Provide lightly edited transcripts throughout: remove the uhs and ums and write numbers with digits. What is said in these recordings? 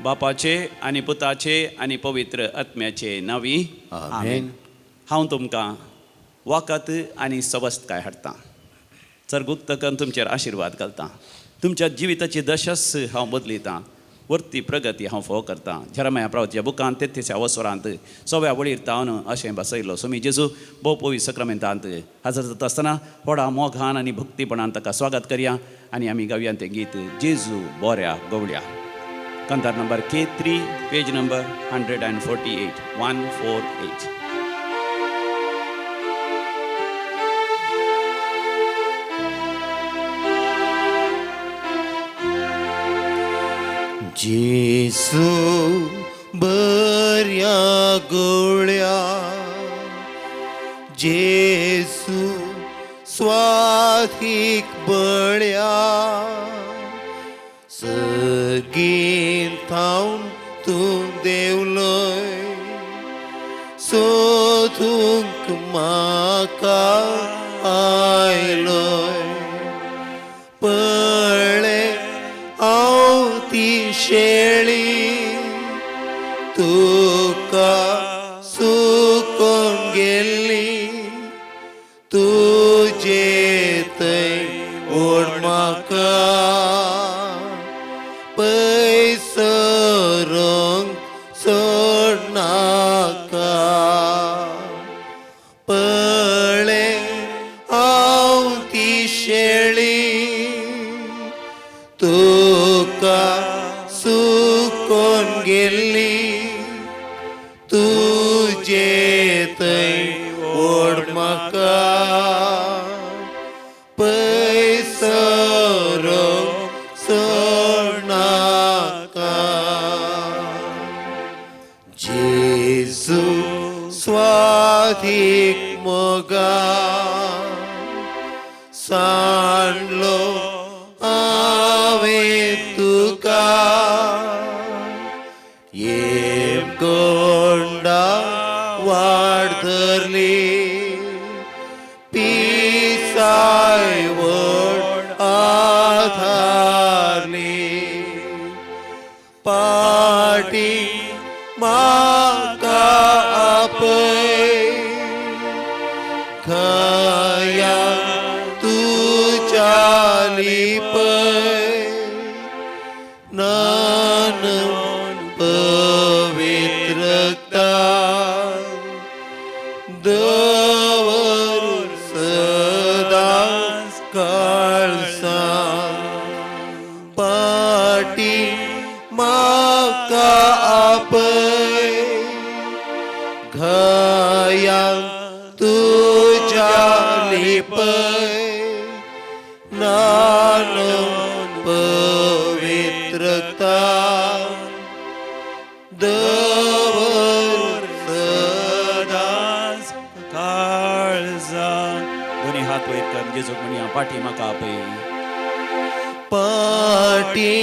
बापाचे आनी पुताचे आनी पवित्र आत्म्याचे नांवी आमेन. हांव तुमकां वखद आनी सवस्तकाय हाडटा. सर्गुक्त करून तुमचेर आशिर्वाद घालता. तुमच्या जिविताची दशस हांव बदलितां. वर्ती प्रगती हांव फोव करतां. जेरमाया प्रावतीच्या बुकांत तेत्तीच्या वसरांत सव्या वळीर तावन अशें बसयलो. स्वामी जेजू भोव पवित्र सक्रामेंतांत हजर जाता आसतना व्हडा मोगान आनी भक्तीपणान ताका स्वागत करया आनी आमी गावया तें गीत जेजू बोऱ्या गवळ्या. कंतार नंबर K3, page number 148, 148. जेजू बऱ्या गवळ्या, जेजू स्वाधीक बळ्या, सर्गीन थावन तूं देवलोय, सोदूंक म्हाका आयलोय. पळे हांव ती शेळी, तुका सुकोन गेल्ली, तुजे थंय ओड म्हाका, पयसरोंक सोडनाका. पळे हांव ती शेळी, तुका सुकोन गेल्ली, तुजे थंय ओड म्हाका, पयसरोंक सोडनाका. जेजू स्वाधीक मोगा, सांडलो हांवें तुका, येमकोंडा वाट धरली, पिसाय वड आधारली. पाटी म्हाका आपय, घाया तुज्या लिपय, न्हाणोवन पवित्रता दवर सदांच काळजांत. पाटी म्हाका आपय, घाया तुज्या लिपय, न्हाणोवन पवित्रता दवर सदांच काळजा. दोनी हात वयर कर, जेजूक म्हणया, पाटी म्हाका आपय. पाटी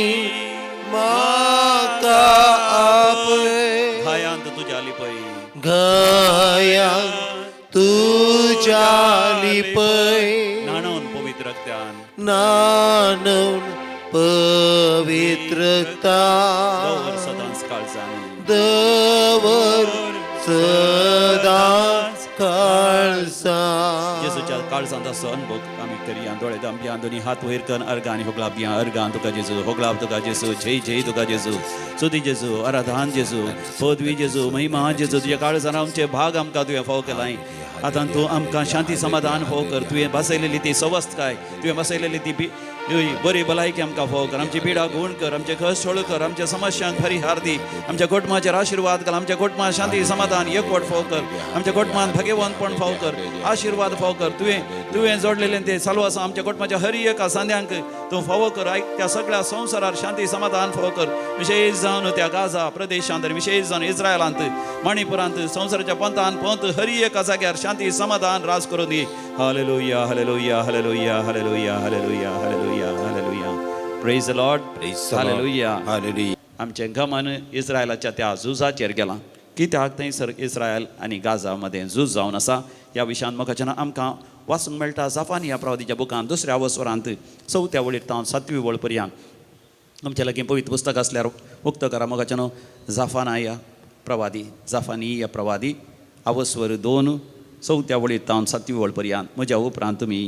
म्हाका आपय, घायांत तुज्या लिपय, घाया तुज्या लिपय, न्हाणोवन पवित्र रक्त्यान, न्हाणोवन पवित्रता दवर सदांच काळजान, दवर सदांच काळजान. जेजूच्या काळजांत असो अनुभव आमी करया. दोळे दामया, दोनी हात वयर कर, अर्गां आनी होगळाप दिया. अर्गां तुका जेजू, होगळाप तुका जेजू, जय जय तुका जेजू, स्तुती जेजू, आराधन जेजू, पदवी जेजू, महिमा जेजू. तुज्या काळजान आमचे भाग आमकां तुवें फावो केलाय. आतां तूं आमकां शांती समाधान फावो कर. तुवें बसयलेली ती सवस्तकाय, तुवें बसयलेली ती बरी भलायकी आमकां फावो कर. आमची पिडा गूण कर, आमचे कश्ट सोळ कर, आमच्या समस्यांक परिहार दी. आमच्या कुटुंबाचेर आशिर्वाद घाल. आमच्या कुटुंबात शांती समाधान एकवट फावो कर. आमच्या कुटुंबात भगेवंतपण फावो कर, आशिर्वाद फावो कर. तुवें तुवें जोडलेलें तें चालू आसा. आमच्या कुटुंबाच्या हर एका सांद्यांक तूं फावो कर. आयक, त्या सगळ्या संवसारार शांती समाधान फावो कर. विशेश जावन त्या गाझा प्रदेशांत आनी विशेश जावन इस्रायलांत, मणिपुरांत, संवसाराच्या पंथान पंथ हर एका जाग्यार शांती समाधान राज करून दी. Hallelujah, hallelujah, hallelujah, hallelujah, hallelujah, hallelujah, hallelujah. Praise the Lord. Praise the Lord. Hallelujah. Hallelujah. आमचें गमन इस्रायलाच्या त्या झुजाचेर गेलां. कित्याक थंयसर इस्रायल आनी गाझा मदें झूज जावन आसा ह्या विशयान मोगाच्यान आमकां वाचूंक मेळटा. जाफानिया प्रवादीच्या बुकान दुसऱ्या वसरांत चवथ्या वळीर तावन सातवी वळ पर्यंत. आमच्या लागीं पवित्र पुस्तक आसल्यार उक्तो करा मोगाच्यानो जाफानाया प्रवादी, जाफानिया प्रवादी, आवस्वर 2 चवथ्या वळीत तावन 7वी वळ पर्यंत. म्हज्या उपरांत तुमी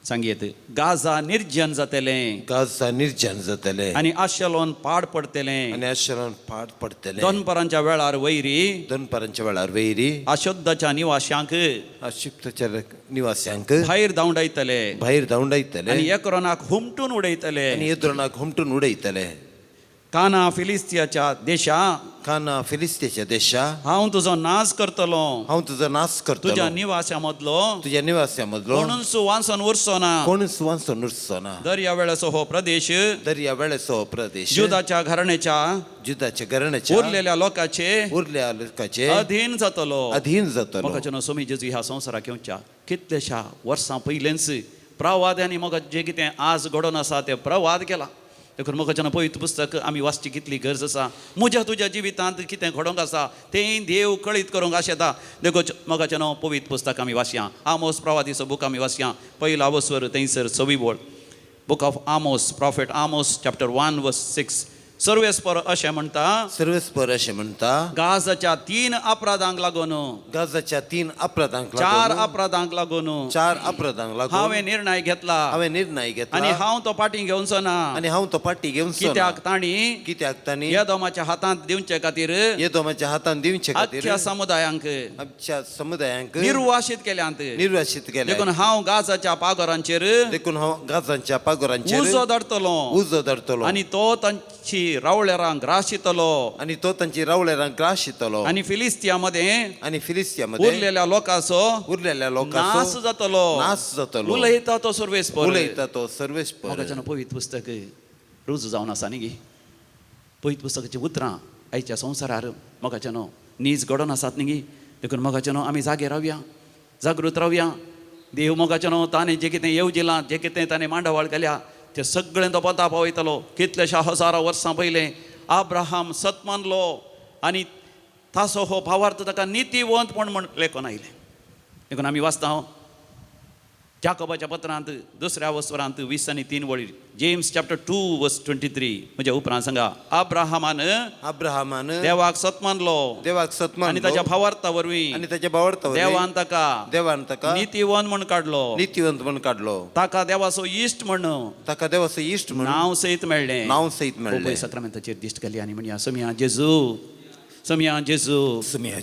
सांगयेत. गाजा निर्जन जातलें, गाजा निर्जन जातलें, आनी आशेलोन पाड पडटलें, आनी आशेलोन पाड पडटलें. दनपारांच्या वेळार वैरी, दनपारांच्या वेळार वैरी अशुद्धाच्या निवाशांक, अशुद्धाच्या निवास्यांक भायर धांवडायतले, भायर धांवडायतले, आनी एकरोनाक हुमटून उडयतले, आनी एद्रोनाक हुमटून उडयतले. काना फिलिस्तियाच्या देशा, काना फिलिस्तियाच्या देशा, हांव तुजो नाश करतलो, हांव तुजो नाश करतलो, तुज्या निवास्या मदलो, तुज्या निवास्या मदलो कोणूच वांचून उरचो ना, कोणूच वांचून उरचो ना. दर्या वेळेचो हो प्रदेश, दर्या वेळेचो हो प्रदेश, जुदाच्या घराण्याच्या, जुदाच्या घराण्याच्या उरलेल्या लोकांचे, उरलेल्या लोकांचे अधीन जातलो, अधीन जातलो. मोगाच्यानो सोमी जेजू ह्या संवसाराक येवच्या कितल्याशा वर्सां पयलेंच प्रवाद्यांनी मोगा जे कितें आज घडोवन आसा तें प्रवाद केला. देखून मोगाच्यानो पवित्र पुस्तक आमी वाचची कितली गरज आसा. म्हज्या तुज्या जिवितांत कितें घडोवंक आसा तें देव कळीत करूंक आशेता. देखून मोगाच्यानो पवित्र पुस्तक आमी वाचया. आमोस प्रवादीचो बूक आमी वाचया. पयलो आवस्वर थंयसर 6वी वळ. Book of Amos, prophet Amos chapter 1 verse 6. सर्वेस्पर अशें म्हणटा, सर्वेस्पर अशें म्हणटा, गाजाच्या 3 अपराधांक लागून, गाजाच्या 3 अपराधांक लागून, 4 अपराधांक लागून, 4 अपराधांक लागून हांवें निर्णय घेतला, हांवें निर्णय घेतला, आनी हांव तो पाटी घेवचो ना, आनी हांव तो पाटी घेवचो ना. कित्याक तांणी, कित्याक तांणी येदोमाच्या हातांत दिवचे खातीर, येदोमाच्या हातांत दिवचे खातीर आख्ख्या समुदायांक, आमच्या समुदायांक निर्वासित केल्यांत, निर्वासित केले. देखून हांव गाजाच्या पागोरांचेर, देखून हांव गाजांच्या पागोरांचेर उजो धाडटलो, उजो धाडटलो, आनी तो तांची रावळेरांक ग्राशितलो, आनी तो तांची रावळेरांक ग्राशितलो, आनी फिलिस्तिया मध्ये, आनी फिलिस्तिया मध्ये उरलेल्या लोकांचो, उरलेल्या लोकांचो नाश जातलो, नाश जातलो. उलयता तो सर्वेस्पर, उलयता तो सर्वेस्पर. मोगाच्यानो पवित्र पुस्तक रुजू जावन आसा न्ही गी. पवित्र पुस्तकाचीं उतरां आयच्या संवसारार मोगाच्यानो नीज घडोवन आसात न्ही गी. देखून मोगाच्यानो आमी जागे रावया, जागृत रावया. देव मोगाच्यानो ताणें जें कितें येवजिलां, जें कितें ताणें मांडावळ केल्या ते सगळें तो पता पावयतलो. कितल्याशा हजारां वर्सां पयलें आब्राहाम सत मानलो आनी तासो हो भावार्थ ताका नितीवंत म्हण लेखून आयलें. देखून आमी वाचता जाकोबाच्या पत्रांत 2 वस्वरांत 20 आनी 3 वळी, जेम्स चॅप्टर 2 वर्स 23. म्हज्या उपरांत सांगा, आब्राहामान, आब्राहामान देवाक सत मानलो, देवाक सत मानलो, आनी ताच्या भावार्था वरवीं, आनी ताच्या भावार्था वरवीं देवान ताका, देवान ताका नितीवंत म्हण काडलो, नितीवंत म्हण काडलो, ताका देवाचो इश्ट म्हण, ताका देवाचो इश्ट म्हण नांव सयत मेळ्ळें, नांव सयत मेळ्ळें. साक्रामेंताचेर दिश्ट घाली आनी म्हणया, सोमया जेजू, सोमया जेजू,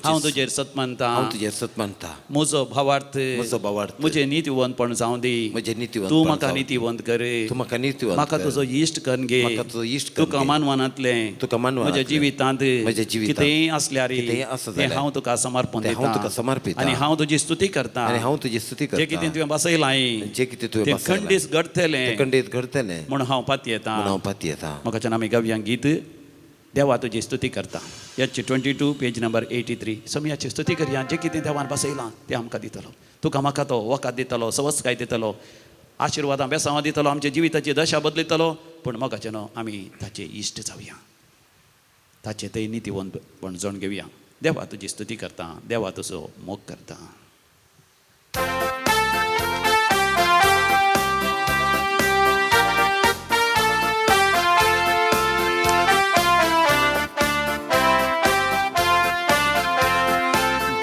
हांव तुजेर सत मानता, हांव तुजेर सत मानता, म्हजो भावार्थ, म्हजो भावार्थ म्हजें नितीवंतपण जावं दी, म्हजें नितीवंत, तूं म्हाका नितीवंत कर, तूं म्हाका नितीवंत, म्हाका तुजो इश्ट करून घे, म्हाका तुजो इश्ट करून घे, तुका मानवानांतलें, तुका मानवानांतलें, म्हज्या जिवितांत, म्हज्या जिवितांत कितेंय आसल्यार कितेंय आसा तें हांव तुका समर्पण तें हांव तुका समर्पिता, आनी हांव तुजी स्तुती करता, आनी हांव तुजी स्तुती करता, जें कितें तुवें बसयलां, जें कितें तुवें तें बसयलां, खंडीत घडटलें, तें खंडीत घडटलें म्हूण हांव पातयेता, म्हूण हांव पातयेता. म्हाका आमी गावया गीत देवा तुजी स्तुती करता. याची 22 पेज नंबर 83. सोमयाची स्तुती करया. जें कितें देवान बसयलां तें आमकां दितलो, तुका म्हाका तो वखद दितलो, सवस्काय दितलो, आशिर्वादां बेसांवां दितलो, आमच्या जिविताची दशा बदलितलो. पूण मोगाचे न्हू आमी ताचे इश्ट जावया, ताचे ते नितीवंतपण जाण घेवया. देवा तुजी स्तुती करता, देवा तुजो मोग करता.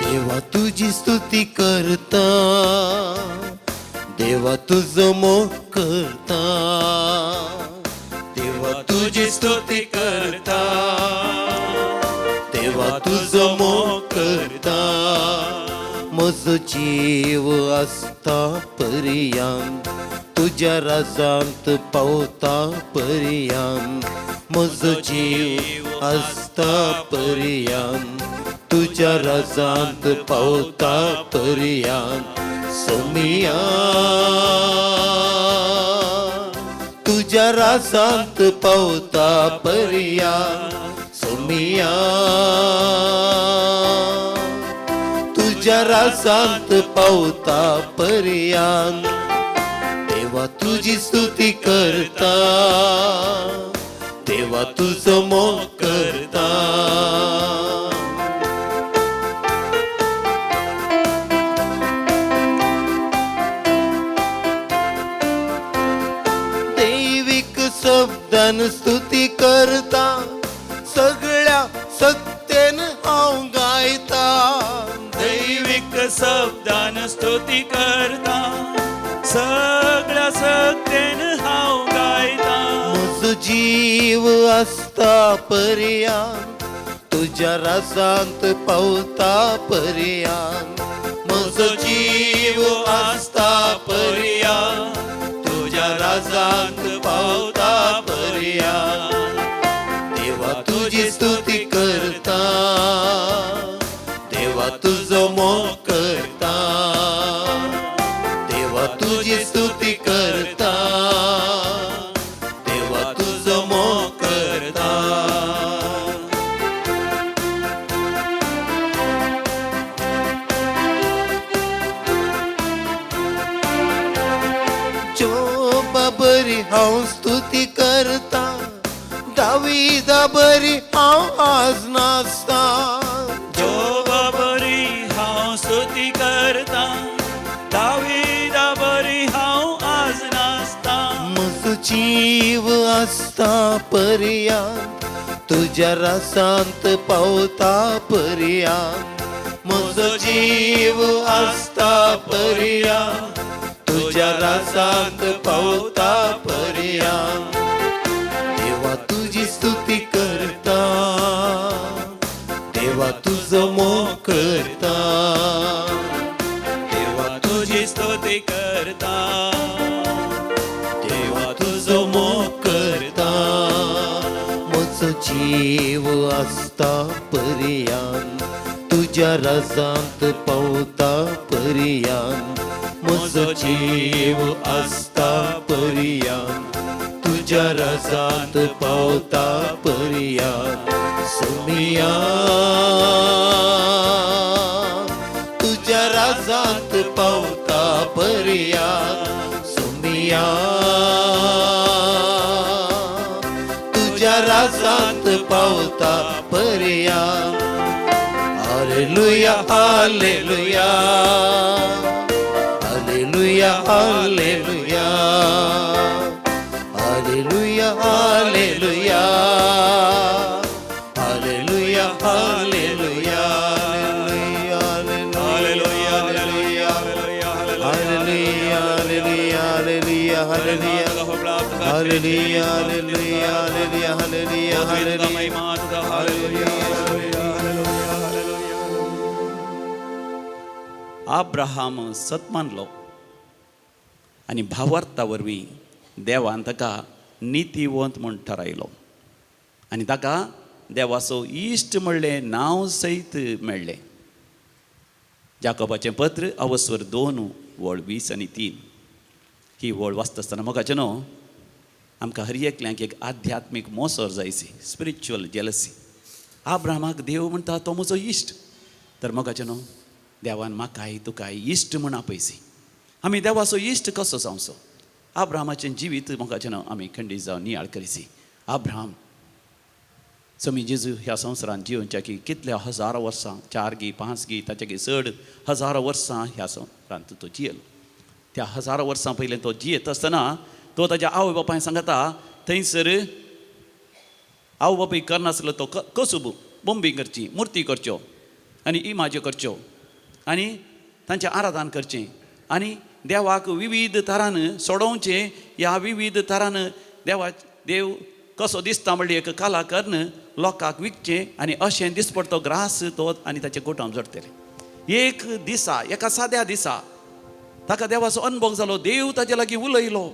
देवा तुजी स्तुती करता, देवा तुजो मोग करता, देवा तुजी स्तुती करता, देवा तुजो मोग करता, म्हजो जीव आसता पर्यंत तुज्या राजांत पावता पर्यंत, म्हजो जीव आसता पर्यंत तुज्या राजांत पावता पर्यंत. सोमिया तुज्या राजांत पावता पर्यंत, सोमिया तुज्या राजांत पावता पर्यंत. देवा तुजी स्तुती करता, देवा तुजो मोग करता. शब्दान स्तुती करता, सगळ्या सत्तेन हांव गायता. दैविक शब्दान स्तुती करता, सगळ्या सत्तेन हांव गायता. म्हजो जीव आसता पर्यान, तुज्या राजांत पावता पर्यान. म्हजो जीव आसता पर्यान, तुज्या राजांत पावता पर्यान. देवा तुजी स्तुती करता, देवा तुजो मोग करता, देवा तुजी स्तुती करता, देवा तुजो मोग करता. जोबा बरी हांव स्तुती करता, दाविदा बरी हांव आज नाचता. जोबा बरी हांव स्तुती करता, दाविदा बरी हांव आज नाचता. म्हजो जीव आसता पर्यान, तुज्या रासांत पावता पर्यान. म्हजो जीव आसता पर्यान, तुज्या रासांत पावता पर्यान. देवा तुजी स्तुती करता, देवा तुजो मोग करता, देवा तुजी स्तुती करता, देवा तुजो मोग करता. म्हजो जीव आसता पर्यान, तुज्या राजांत पावता पर्यान. म्हजो जीव आसता पर्यान, तुज्या राजांत पावता पर्यान. सोमिया तुज्या राजांत पावता पर्यान. सोमिया तुज्या राजांत पावता पर्यान. Hallelujah, hallelujah, hallelujah, hallelujah, hallelujah, hallelujah, hallelujah, hallelujah, hallelujah, hallelujah, hallelujah, hallelujah, hallelujah, hallelujah, hallelujah, hallelujah, hallelujah. Abraham सत मानलो आनी भावार्था वरवीं देवान ताका नितीवंत म्हूण थारायलो आनी ताका देवाचो इश्ट म्हणलें नांव सयत मेळ्ळें. जाकोबाचें पत्र अवस्वर 2 वळ 20 आनी 3 ही वळ वाचता आसतना मोगाचें न्हू आमकां हर एकल्यांक एक आध्यात्मीक मोसर जायची, स्पिरिच्युअल जेलसी. आब्राहामाक देव म्हणटा तो म्हजो इश्ट, तर मोगाचें न्हू देवान म्हाकाय तुकाय इश्ट म्हूण आपयसी. आमी देवाचो इश्ट कसो जावचो? आब्राहामाचें जिवीत मोगाचें न्हू आमी खंडीत जावन नियाळ करीसी. आब्राहाम समी जेजू ह्या संवसारांत जिवनच्या की कितल्या हजारो वर्सां, 4 गी 5 गी ताच्या की चड हजारो वर्सां ह्या संवसारांत तो जियेलो. त्या हजारो वर्सां पयलें तो जियेत आसतना तो ताज्या आवय बापाय सांगता थंयसर आवय बापूय करनासलो तो कसुबू बोंबी करची, मुर्ती करच्यो आनी इमाज्यो करच्यो आनी तांचें आराधन करचें आनी देवाक विविध तरान सोडोवचें. ह्या विविध तरान देवा देव कसो दिसता म्हणल्यार एक कला करून लोकांक विकचें आनी अशें दिसपडतो ग्रास तो आनी ताचे गोठाम जोडटले. एक दिसा, एका साद्या दिसा ताका देवाचो अनुभव जालो. देव ताजे लागीं उलयलो,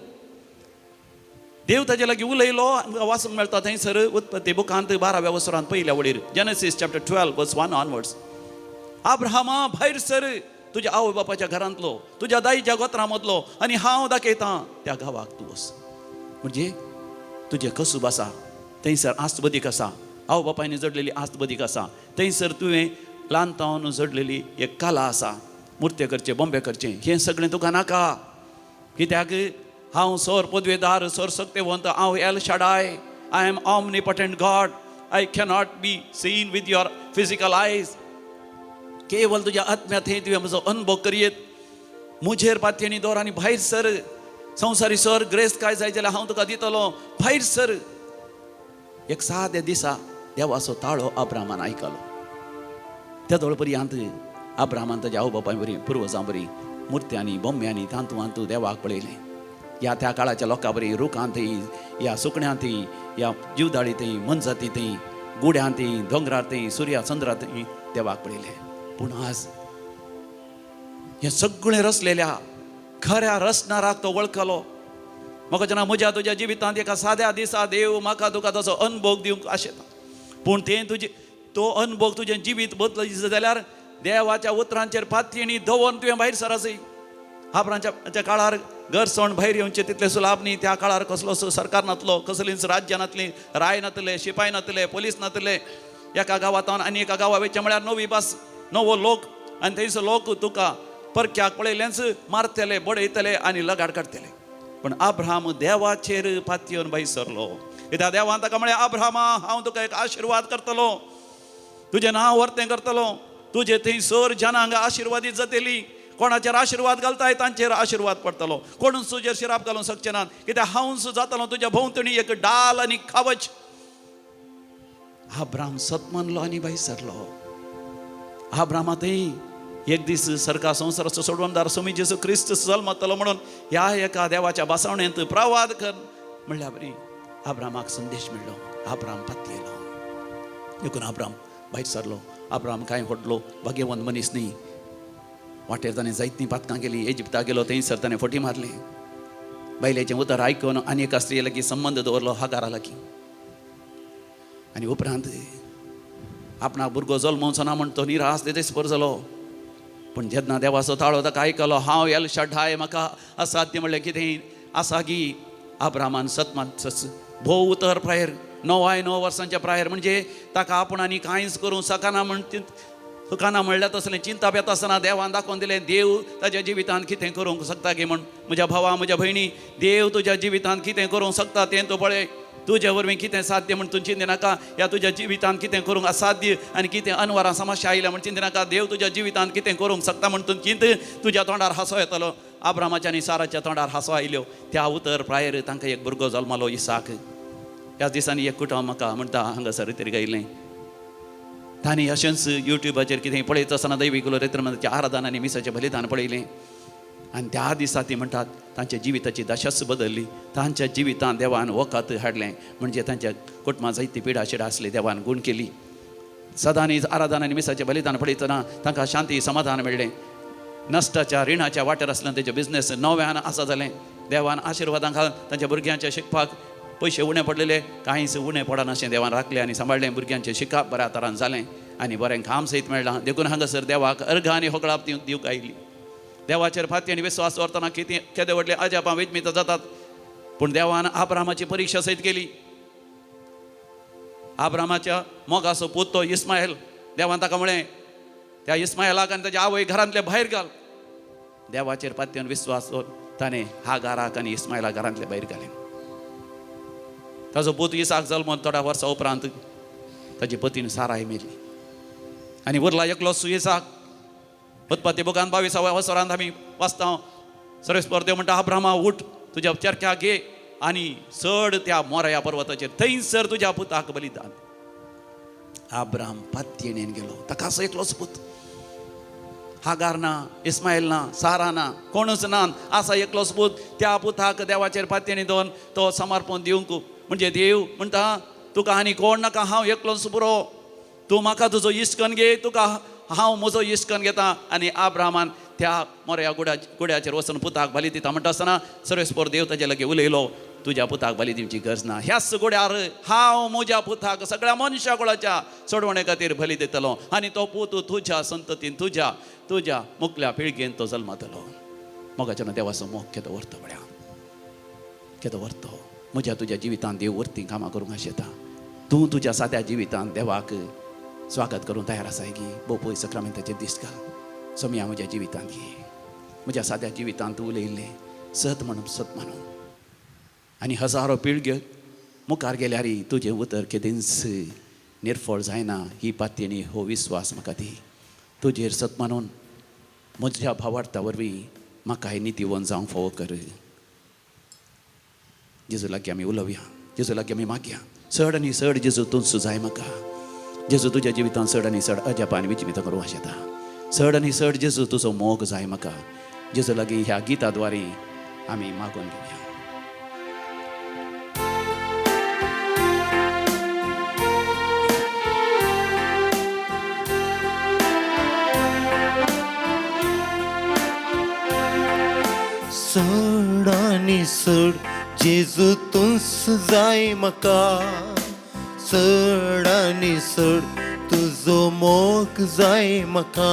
देव ताजे लागीं उलयलो. वाचूंक मेळटा थंयसर उत्पत्ती बुकांत 12व्या वसरांत पयल्या वडीर, जेनेसीस चॅप्टर 12 वर्स 1 ऑनवर्ड्स. आब्राहामा भायर सर तुज्या आवय बापाच्या घरांतलो, तुज्या दाईच्या गोत्रां मदलो आनी हांव दाखयतां त्या गांवाक तूं वच. म्हणजे तुजें कसूब आसा थंयसर आस्त बदीक आसा, आवय बापायन जडलेली आस्त बदीक आसा, थंयसर तुवें ल्हान तावन जडलेली एक कला आसा, मुर्त्यो करचें, बोंबे करचें, हें सगळें तुका नाका. कित्याक हांव सर पदवेदार, सर सक्तेवंत, हांव El Shaddai, I am omnipotent God, I cannot be seen with your physical eyes. केवल तुज्या आत्म्यांत थंय तुवें म्हजो अनुभव करयेत. म्हजेर पातयेणी दवर आनी भायर सर, संवसारी सर ग्रेस काय जाय जाल्यार हांव तुका दितलो, भायर सर. एक साद्या दिसा देवाचो ताळो अब्रामान आयकलो. त्या पर्यंत अब्रामान ताज्या आवय बापाय बरी पुर्वजां बरी मुर्त्यांनी बोम्यांनी तांतू आंतू देवाक पळयलें. ह्या त्या काळाच्या लोकां बरी रुखांतय ह्या सुकण्यांतय ह्या जिवदाळी थंय मनजाती थंय गुड्यां थंय दोंगरार थंय सुर्या चंद्रा थंय देवाक पळयलें. पूण आज हें सगळें रचलेल्या खऱ्या रचणाराक तो वळखलो. म्हाका जेन्ना म्हज्या तुज्या जिवितांत एका साद्या दिसा देव म्हाका तुका तसो अनभोग दिवंक आशेता, पूण तें तुजें तो अनभोग तुजें जिवीत बदल जाल्यार देवाच्या उतरांचेर पातयेणी दवरून तुवें भायर सरासय. आपणाच्या काळार गरसण भायर येवचें तितलें सुलाभ न्ही. त्या काळार कसलोच सरकार नातलो, कसलीच राज्यां नातलीं, राय नातले, शिपाय नातले, पोलीस नातले. एका गांवांत आनी एका गांवा वयचें म्हळ्यार नवी भास, नवो लोक, आनी थंयसर लोक तुका परक्याक पळयलेंच मारतले, बडयतले आनी लगाड काडटले. पूण अब्राहम देवाचेर पातयेवन भायर सरलो. कित्याक देवान ताका म्हळें, अब्राहमा हांव तुका एक आशिर्वाद करतलो, तुजें नांव वर्तें करतलो, तुजे थंयसर जनांग आशिर्वादीत जातली. कोणाचेर आशिर्वाद घालताय तांचेर आशिर्वाद पडटलो, कोणूच तुजेर शिराप घालूंक शकचे नात. कित्याक हांवच जातलो तुज्या भोंवतणी एक डाल आनी खावच. अब्राहम सत मानलो आनी भायर सरलो. अब्राहमा थंय एक दीस सरकार संवसाराचो सोडवणदार स्वामी जेजू क्रिस्त जल्मतलो म्हणून ह्या एका देवाच्या बसवणेंत प्रवाद कर म्हणल्या बरी अब्राहमाक संदेश मेळ्ळो. अब्राहम पातयेलो. देखून अब्राहम भायर सरलो. अब्राहम कांय व्हडलो भाग्यवंत मनीस न्ही. वाटेर ताणें जायतीं पातकां केलीं. इजिप्ताक गेलो थंयसर ताणें फटी मारली. बायलेचें उतर आयकून आनी एका स्त्रिये लागीं संबंद दवरलो, हागारा लागीं. आनी उपरांत आपणाक भुरगो जल्मवचो ना म्हण तो निराश देस्पर जालो. पूण जेन्ना देवाचो ताळो ताका आयकलो, हांव एल शडाय, म्हाका असाध्य म्हणलें कितें आसा गी. अब्राहमान सतमान भोव उतर प्रायर 9 वर्सांच्या प्रायर म्हणजे ताका आपूण आनी कांयच करूंक शकना म्हण तुकाना म्हणल्यार तसलें चिंता येता आसतना देवान दाखोवन दिलें, देव ताज्या जिवितांत कितें करूंक शकता गी म्हण. म्हज्या भावा, म्हज्या भयणी, देव तुज्या जिवितांत कितें करूंक शकता तें तूं पळय. तुज्या वरवीं कितें साध्य म्हण तूं चिंती नाका. ह्या तुज्या जिवितांत कितें करूंक असाध्य आनी कितें अनवरां समस्या आयल्या म्हण चिंती नाका. देव तुज्या जिवितांत कितें करूंक शकता म्हण तूं चिंत, तुज्या तोंडार हांसो येतलो. अब्रामाच्या आनी साराच्या तोंडार हांसो आयल्यो. त्या उतर प्रायर तांकां एक भुरगो जल्मालो, इसाक. ह्या दिसांनी एक कुटुंब म्हाका म्हणटा हांगासर तरी गायलें. तांणी अशेंच युट्यूबाचेर कितें पळयत आसतना दैवी कुलोरेत्र आराधन आनी मिसाचें बलिदान पळयलें. आनी त्या दिसा ती म्हणटात तांच्या जिविताची दशाच बदलली. तांच्या जिवितांत देवान वखद हाडलें. म्हणजे तांच्या कुटुंबां जायती पिडा शिडा आसली, देवान गूण केली. सदांनी आराधन आनी मिसाचें बलिदान पळयतना तांकां शांती समाधान मेळ्ळें. नश्टाच्या रिणाच्या वाटेर आसलें तेजें बिजनेस नव्यान आसा जालें. देवान आशिर्वादां घालून तांच्या भुरग्यांच्या शिकपाक पयशे उणें पडलेले, कांयच उणें पडनाशें देवान राखलें आनी सांबाळ्ळें. भुरग्यांचें शिकप बऱ्या तरान जालें आनी बरें काम सयत मेळ्ळां. देखून हांगासर देवाक अर्घ आनी होगळाप दिवंक आयली. देवाचेर फाती आनी विस्वास दवरतना कितें केदे व्हडले अजापां विजमीत जातात. पूण देवान अब्रामाची परिक्षा सयत केली. अब्रामाच्या मोगाचो पूत तो इस्मायल. देवान ताका म्हळें, त्या इस्मायलाक आनी ताच्या आवय घरांतले भायर घाल. देवाचेर पातयेवन विस्वास दवर ताणें हागाराक आनी इस्मायलाक घरांतले भायर घालें. ताजो पूत इसाक जल्मोन थोड्या वर्सां उपरांत ताजी पतीन साराय मेली आनी उरला एकलो इसाक. उत्पत्ती बुकान 22व्या वसरांत आमी वाचता, सर्वेस्पर देव म्हणटा, अब्रामा उठ, तुज्या चरख्याक घे आनी चड त्या मोरया पर्वताचेर, थंयसर तुज्या पुताक बलिदान. अब्राम पातयेणेन गेलो. ताका असो एकलोच पूत, हागार ना, इस्मायल ना, सारा ना, कोणूच ना, आसा एकलोच पूत. त्या पुताक देवाचेर पातयेणी दवरून तो समर्पण दिवंक म्हणजे देव म्हणटा, तुका आनी कोण नाका, हांव एकलोच पुरो, तूं म्हाका तुजो इश्कन घे, तुका हांव म्हजो इश्कन घेता. आनी अब्रामान त्या मोरया गुड्याचेर वचून पुताक बली दिता म्हणटा आसतना सर्वेस्पर देव ताजे लागीं उलयलो, तुज्या पुताक बली दिवची गरज ना. ह्याच गुड्यार हांव म्हज्या पुताक सगळ्या मनशा कुळाच्या सोडवणे खातीर बली दितलो आनी तो पूत तुज्या संततीन तुज्या तुज्या मुखल्या पिळगेन तो जल्मतलो. मोगाच्यान देवाचो मोग केदो व्हरतो पळया, केदो व्हरतो. म्हज्या तुज्या जिवितांत देव व्हरती कामां करूंक आशेता. तूं तुज्या साद्या जिवितांत देवाक स्वागत करूंक तयार आसाय की भोव पय सक्रामेंताचेर दीस घाल. सोमया म्हज्या जिवितांत घे, म्हज्या साद्या जिवितांत उलयल्लें सत म्हणून सत मानून आनी हजारो पिळग्यो मुखार गेल्यार तुजें उतर केदींच निर्फळ जायना ही पातयेणी हो विस्वास म्हाका दी. तुजेर सत मानून म्हज्या भावार्था वरवीं म्हाका नितीवन जावंक फावो कर. जेजू लागीं आमी उलोवया, जेजू लागीं आमी मागया. चड आनी चड जेजू तूंच जाय म्हाका. जेजू तुज्या जिवितांत चड आनी चड अजापां आनी विजमितां करूं आशेता. चड आनी चड जेजू तुजो मोग जाय म्हाका. जेजू लागीं ह्या गिता द्वारी आमी मागून घेवया. चड आनी चड जेजू तूंच जाय म्हाका. चड आनी चड तुजो मोग जाय म्हाका.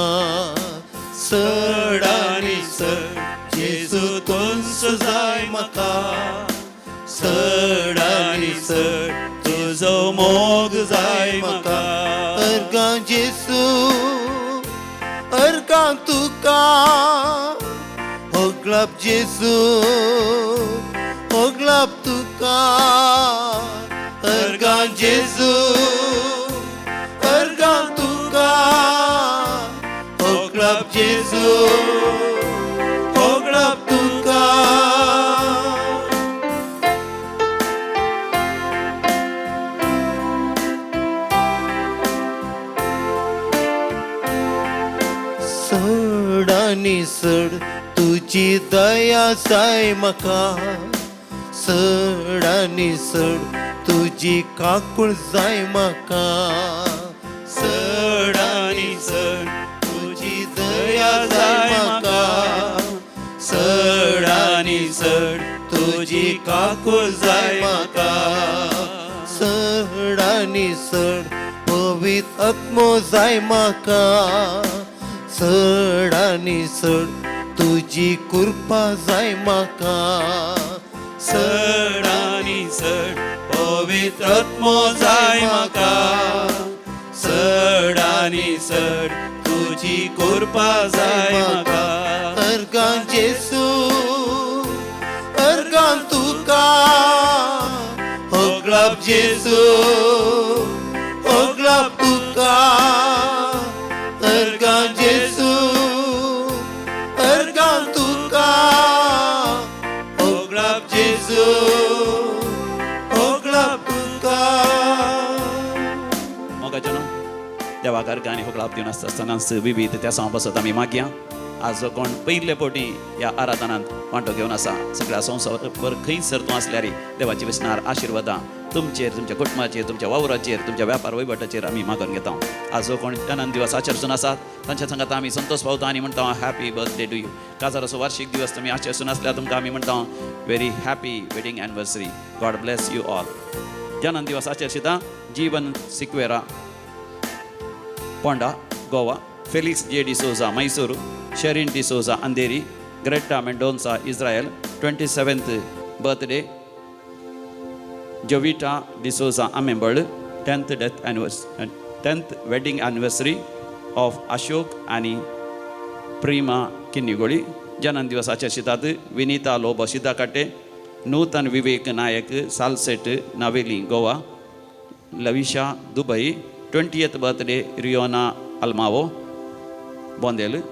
चड आनी चड जेजू तूंच जाय म्हाका. चड आनी चड तुजो मोग जाय म्हाका. अर्गां जेजू अर्गां तुका होगलाप जेजू होगलाप तुका. अर्गां जेजू अर्गां तुका होगलाप जेजू होगलाप तुका. चड आनी चड तुजी दया जाय म्हाका. चड आनी चड तुजी काकूळ जाय म्हाका. चड आनी चड तुजी दया जाय म्हाका. चड आनी चड तुजी काकूळ जाय म्हाका. चड आनी चड पवित्र आत्मो जाय म्हाका. चड आनी चड तुजी कृपा जाय म्हाका. चड आनी चड पवित्र आत्मो जाय म्हाका. चड आनी चड तुजी कृपा जाय म्हाका. अर्गां जेजू अर्गां तुका होगलाप जेजू होगलाप तुका. अर्गां जेजू अर्गां तुका होगलाप जेजू होगलाप तुका. मोगाचें न्हू देवाक अर्गां आनी होगलाप दिवन आसता आसतनाच विवीध त्या सांव बसत आमी मागया. आज जो कोण पयले फावटी ह्या आराधनांत वांटो घेवन आसा सगळ्या संवसारभर खंयसर तूं आसल्यार देवाची विसणार आशिर्वादां तुमचेर, तुमच्या कुटुंबाचेर, तुमच्या वावराचेर, तुमच्या व्यापार वहिवटाचेर आमी मागून घेता. आज जो कोण आनंद दिवस आचरसून आसात तांच्या सांगात आमी संतोष पावता आनी म्हणटा हॅपी बर्थडे टू you. काजाराचो वार्षिक दिवस तुमी आचरसून आसल्यार तुमकां आमी म्हणटा very happy wedding anniversary. God bless you all. जनन दिवस आचरशिता Jeevan Sequeira Ponda Goa, Felix J D'Souza Mysore, Sherin D'Souza Andheri, Greta Mendonca Israel, 27th birthday Jovita D'Souza Amembal, 10th death anniversary, 10th wedding anniversary of Ashok आनी प्रीमा किन्निगोळी. जनन दिवस आचरितात Vinita Lobo Siddakatte, Nutan Vivek Naik Salcete Navelim Goa, Lavisha Dubai, 20th birthday Riona Almao Bondel,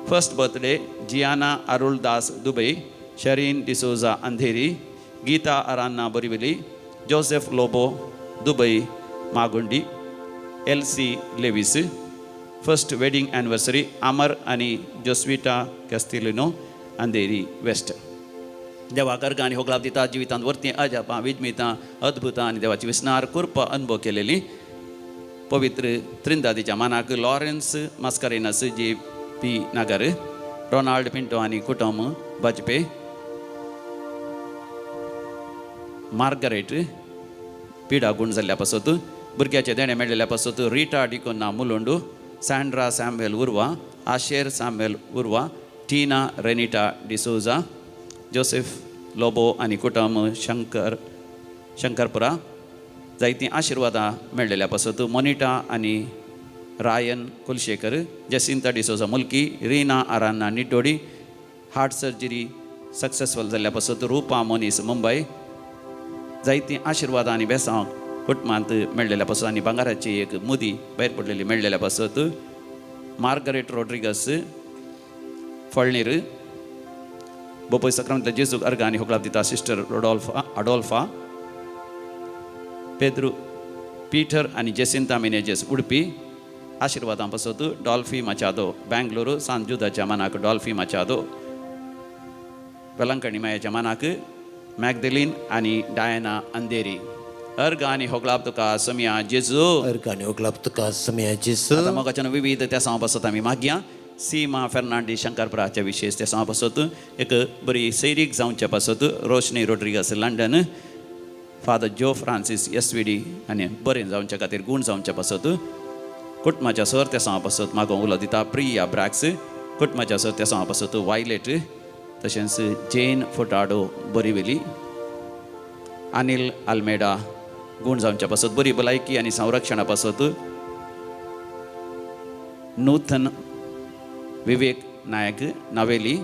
first birthday Gianna Arul Das Dubai, Sherin D'Souza Andheri, Geeta Aranha Borivali, Joseph Lobo Dubai Magundi, Elsie Lewis, first wedding anniversary Amar आनी जोस्विटा कॅस्टिलिनो अंधेरी waste. देवाक अर्गां आनी होगलाप दिता जिवितांत वरतीं अजापां विजमितां अद्भुतां आनी देवाची विसनार कृपा अनुभव केलेली पवित्र त्रिंदादीच्या मानाक Lawrence Mascarenhas J P Nagar, Ronald Pinto आनी कुटुंब बाजपे, मार्गरेट पिडा गूण जाल्ल्या पासत भुरग्याचें देणें मेळिल्ल्या पासत Rita D'Cunha Mulund, Sandra Samuel Urva, Asher Samuel Urva, Tina Renita D'Souza, Joseph Lobo आनी कुटुंब शंकरपुरा. जायतीं आशिर्वादां मेळिल्ल्या पासत मोनिटा आनी Ryan Kulshekar, Jacinta D'Souza Mulki, Reena Aranha Niddodi, heart surgery successful जाल्ल्या पासत रुपा मोनीस मुंबय. जायतीं आशिर्वादां आनी बेसांव कुटुंबांत मेळिल्ल्या पासत आनी भांगराची एक मुदी भायर पडलेली मेळिल्ल्या पासत मार्गरेट रोड्रिगस फळणीर. बोपय सक्रांतल्या जेजूक अर्गां आनी होगलाप दिता सिस्टर रोडॉल्फा अडोल्फा. पेद्रू पीटर आनी जेसिंता मिनेजेस उडपी आशिर्वादां पासत डॉल्फी माचादो बँगलोर सान जुदाच्या मानाक डॉल्फी माचादो वेलंकणी मायाच्या मानाक मॅगदेलीन आनी डायना अंधेरी अर्ग आनी होगळाप तुका समिया जेजू. अर्ग आनी होगळाप तुका समिया जेजू. आतां मोगाच्यान विविध त्या सांवा पासत आमी मागया. सीमा फेर्नांडीस शंकरपुराच्या विशेष त्या सांवा पासत, एक बरी सैरीक जावच्या पासत Roshni Rodrigues London, father Joe Francis SVD आनी बरें जावच्या खातीर गूण जावच्या पासत कुटुंबाच्या सर त्या सांवा पासत मागोवंक उलो दिता प्रिया ब्रॅक्स. कुटुंबाच्या सर त्या सांवा पासत वायलेट तशेंच जेन फोटाडो बोरिवेली, अनिल आल्मेडा गूण जावच्या पासत, बरी भलायकी आनी संरक्षणा पासत नूतन विवेक नायक नावेली,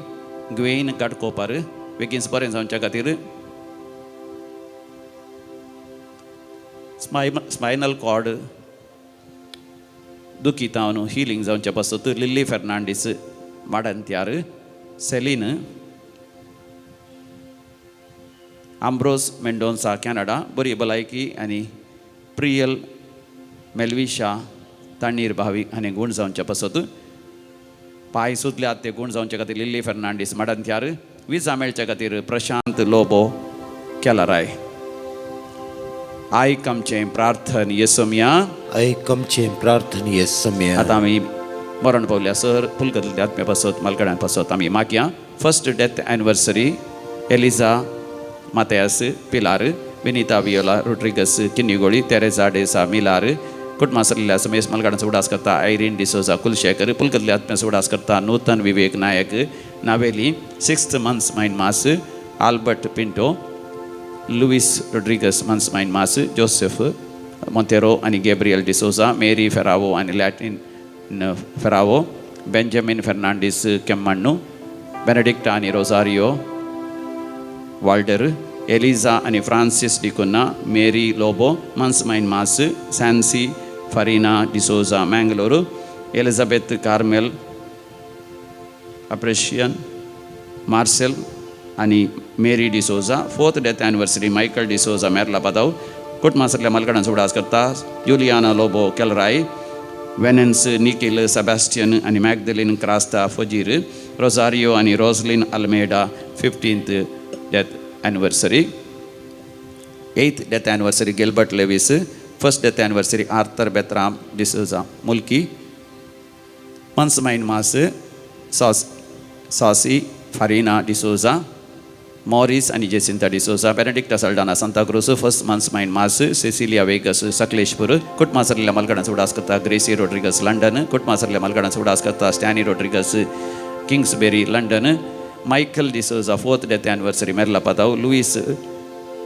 ग्वेन गाडकोपार बेगीन बरें जावच्या खातीर स्पायनल कॉर्ड दुखितावन हिलींग जावच्या पासत लिल्ली फेर्नांडीस माडंत्यार, सेलीन आम्ब्रोस मेंडोन्सा कॅनडा बरी भलायकी आनी प्रियल मेलविशा तण्णीर भावी आनी गूण जावच्या पासत, पांय सुजल्यात ते गूण जावचे खातीर लिल्ली फेर्नांडीस माडंत्यार, विजा मेळच्या खातीर प्रशांत लोबो केलाराय. आयक आमचें प्रार्थन येसोमया. आयक आमचें प्रार्थन येसोमया. आतां आमी मरण पावल्या सर पुलकतल्या आत्म्या पासत मालकड्यां पासत आमी मागया. First death anniversary Eliza Mathias Pilar, Vinita Viola Rodrigues Kinnigoli, Teresa D'Sa Milar. कुटुंबा सरलेल्या समेस मालगाडांचो उडास करता आयरीन डिसोजा कुलशेखर. पुलकतल्या आत्म्याचो उडास करता Nutan Vivek Naik Navelim. Sixth months mine mass Albert Pinto, Luis Rodrigues months mine mass, Joseph Monteiro आनी Gabriel D'Souza, Mary Ferrao आनी Latin Ferrao, Benjamin Fernandes केम्माण्णू, बेनेडिक्टा आनी Rosario वाल्डर, Elijah आनी Francis D'Cunha, Mary Lobo months mine mass, Sancy Farina D'Souza Mangalore, Elizabeth Carmel अप्रेशियन Marcel आनी Mary D'Souza. Fourth death anniversary Michael D'Souza Merla Padao. कुटुंबासरल्या मालकडांचो उडास करता Juliana Lobo केलराय, वेनन्स Nikhil Sebastian आनी मॅगदलीन क्रास्ता फजीर, Rosario आनी Roslin Almeida 15th death anniversary. Eighth death anniversary Gilbert Lewis. First death anniversary Arthur Betram D'Souza Mulki. Months mine mass sauce saucy Farina D'Souza, Morris आनी Jacinta D'Souza, बेनेडिक्टा Saldanha Santa Cruz. First months मायन मास Cecilia vagus Sakleshpur. कुटुंबासरल्या मालकडांचो उडास करता Gracy Rodrigues London. कुटुंबासरल्या मालकडांचो उडास करता Stanley Rodrigues Kingsbury London, Michael D'Souza fourth death anniversary Merla Padao, Luis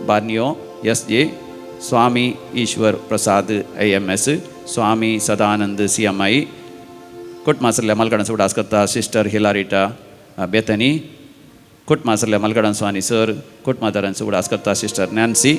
Barnio SJ, Swami Ishwar Prasad IMS, Swami Sadanand CMI. कुटुंबासरल्या मालकडांचो उडास करता sister हिलारिटा बेतनी. कुटुंबासरल्या मालकडांचो आनी sir कुटुंबादारांचो उडास करता sister Nancy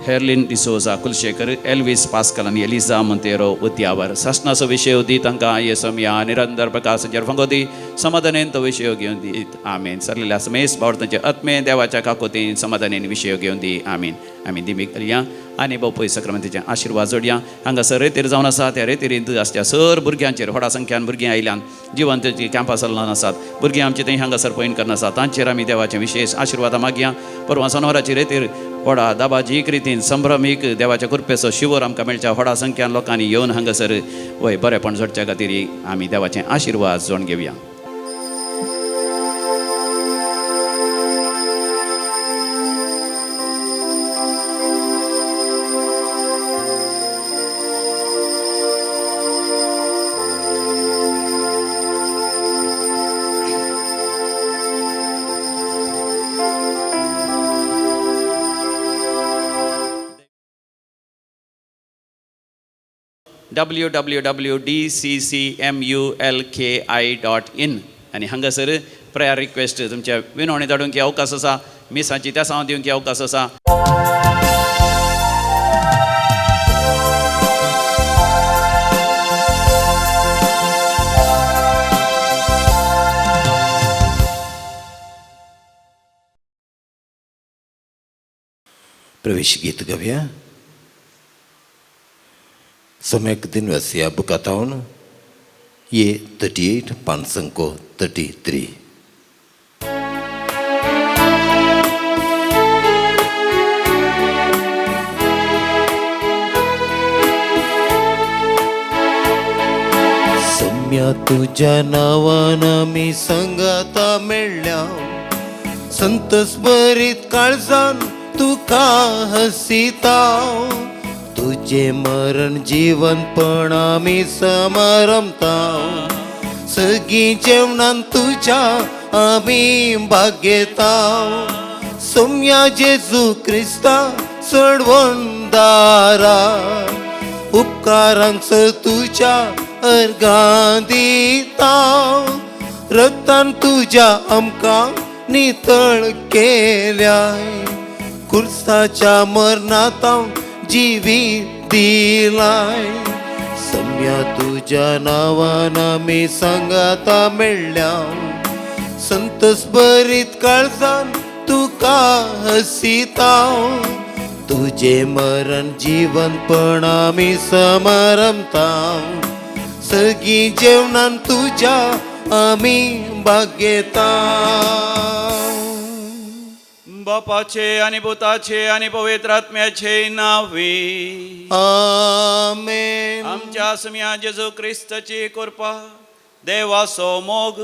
Herlin D'Souza Kulshekhar, Elvis Pascal आनी Elijah Monteiro उद्यावर. सासणाचो विशय दी तांकां येसमया, निरंतर प्रकाश जरफंगो दी, समाधानेन तो विशय घेवन दी. आमीन. सरलेल्या समेस बावड तांचे आत्मे देवाच्या काकोतीन समाधानेन विशय घेवन दी. आमीन. आमी दिमी करया आनी बापूय सक्रांतीचे आशिर्वाद जोडया. हांगासर रेतीर जावन आसा त्या रेतीरींत आसच्या सर भुरग्यांचेर व्हडा संख्यान भुरगीं आयल्यान जिवंत कॅम्पा चलून आसात भुरगीं आमची थंय हांगासर पॉयंट करना आसा तांचेर आमी देवाचे विशेष आशिर्वादां मागया. परवां सोनवाराची रेतीर व्हडा दाबाजीक रितीन संभ्रमीक देवाच्या कृपेचो शिवर आमकां मेळच्या व्हडा संख्यान लोकांनी येवन हांगासर वय बरेपण जोडच्या खातीर आमी देवाचे आशिर्वाद जोडून घेवया. www.dccmulki.in आनी हांगासर प्रेयर रिक्वेस्ट तुमच्या विनवणी धाडूंक अवकाश आसा, मिसाची तेसांव दिवंक अवकाश आसा. प्रवेश गीत गाऊया. सम्यक दिनवास ह्या बुकांत ये 38 पांचसंको 33. सम्या तुज्या नांवान आमी संगाता मेळ्ळ्या, संतस बरीत काळजान तुका हसिता, तुजें मरण जिवनपण आमी समारंभता, सगळीं जेवणान तुज्या आमी भागयता, सोम्या जेजू क्रिस्ता चडवणदारा, उपकारांक तुज्या अर्गां दिता, रक्तान तुज्या आमकां नितळ केल्याय, खुर्साच्या मरणांत जिवीत दिलाय, सम्या तुज्या नांवान आमी सांगाता मेळ्ळ्या, संतस बरीत काळजान तुका हसिता, तुजें मरण जिवनपण आमी समारंभता, सगळीं जेवणान तुज्या आमी भागयता. बापाचे आनी पुताचे आनी पवित्र आत्म्याचे नांवे आमेन. आमच्या सुम्या जेजू क्रिस्ताची कृपा, देवाचो मोग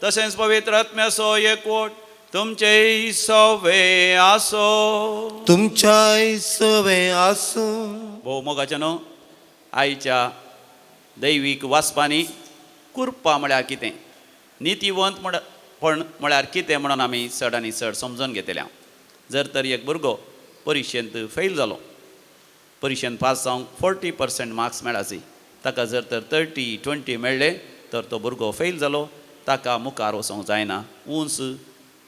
तशेंच पवित्र आत्म्याचो एकवट तुमचे सवे आसो. तुमच्याय सवे आसूं. भोव मोगाचें न्हू आयच्या दैवीक वाचपांनी कृपा म्हळ्यार कितें, नितीवंत पण म्हळ्यार कितें म्हणून आमी चड आनी चड समजून घेतल्या. जर तर एक भुरगो परिक्षेंत फेल जालो, परिक्षेंत पास जावंक 40% मार्क्स मेळाची, ताका जर तर 30 20 मेळ्ळे तर तो भुरगो फेल जालो, ताका मुखार वचोंक जायना, उंच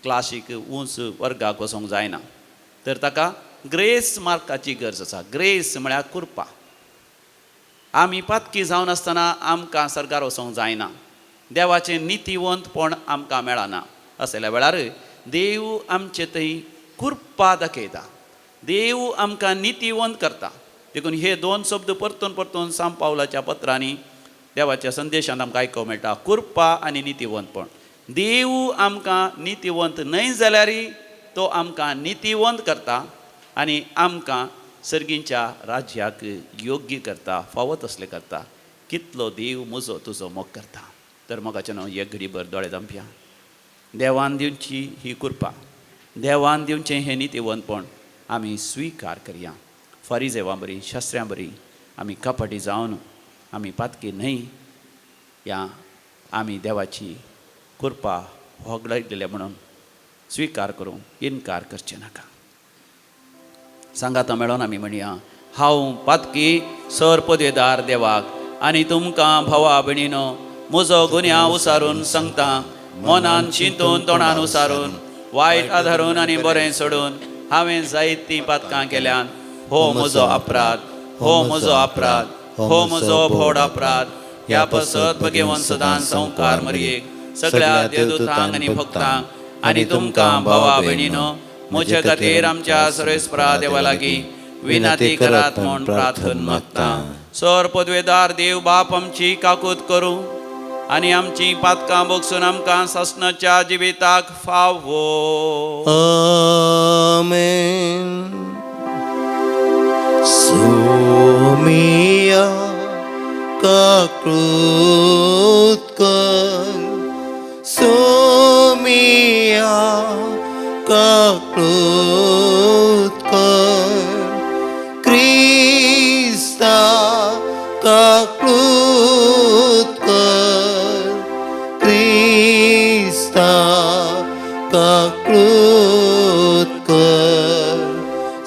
क्लासीक उंच वर्गाक वचोंक जायना, तर ताका ग्रेस मार्काची गरज आसा. ग्रेस म्हळ्यार कृपा. आमी पातकी जावन आसतना आमकां सर्गार वचोंक जायना, देवाचें नितीवंतपण आमकां मेळना. असल्या वेळार देव आमचे थंय कृपा दाखयता, देव आमकां नितीवंत करता. देखून हे दोन शब्द परतून परतून सांत पावलाच्या पत्रांनी देवाच्या संदेशांत आमकां आयकूंक मेळटा, कृपा आनी नितीवंतपण. देव आमकां नितीवंत न्हय जाल्यारय तो आमकां नितीवंत करता आनी आमकां सर्गींच्या राज्याक योग्य करता, फावो तसलें करता. कितलो देव म्हजो तुजो मोग करता. तर मोगाचें न्हू एक घडीभर दोळे धांपया. देवान दिवची ही कृपा, देवान दिवचें हें नितीवंतपण आमी स्विकार करया. फारीजेवां बरी, शास्त्र्यां बरी आमी कपटी जावन आमी पातकी न्हय, या आमी देवाची कृपा होगडायलेल्या म्हणून स्विकार करूं इनकार करचें नाका. सांगाता मेळोन आमी म्हणया, हांव पातकी सर पदवेदार देवाक आनी तुमकां भावा भयणीनो म्हजो गुन्यांव उसारून सांगता, मनान चिंतून तोंडान उसारून वायट आधारून आनी बरें सोडून हांवें जायतीं पातकां केल्यान. हो म्हजो अपराध, हो म्हजो अपराध, हो म्हजो व्हड अपराध. ह्या पसत भगेवन सदां संवकार मरयेक सगळ्या देवदूतांक आनी भक्तांक आनी तुमकां भावा भयणीनो म्हजे खातीर आमच्या सर्वेस्परा देवा लागीं विनंती करात म्हूण प्रार्थन मागता. सर पदवेदार देव बाप आमची काकूत करूं आनी आमची पातकां भोगसून आमकां सासणाच्या जिविताक फावो. आमेन. सोमिया काकूत कर, सोमिया काकूत कर, क्रिस्ता काकूत कर, क्रिस्ता काकूत कर,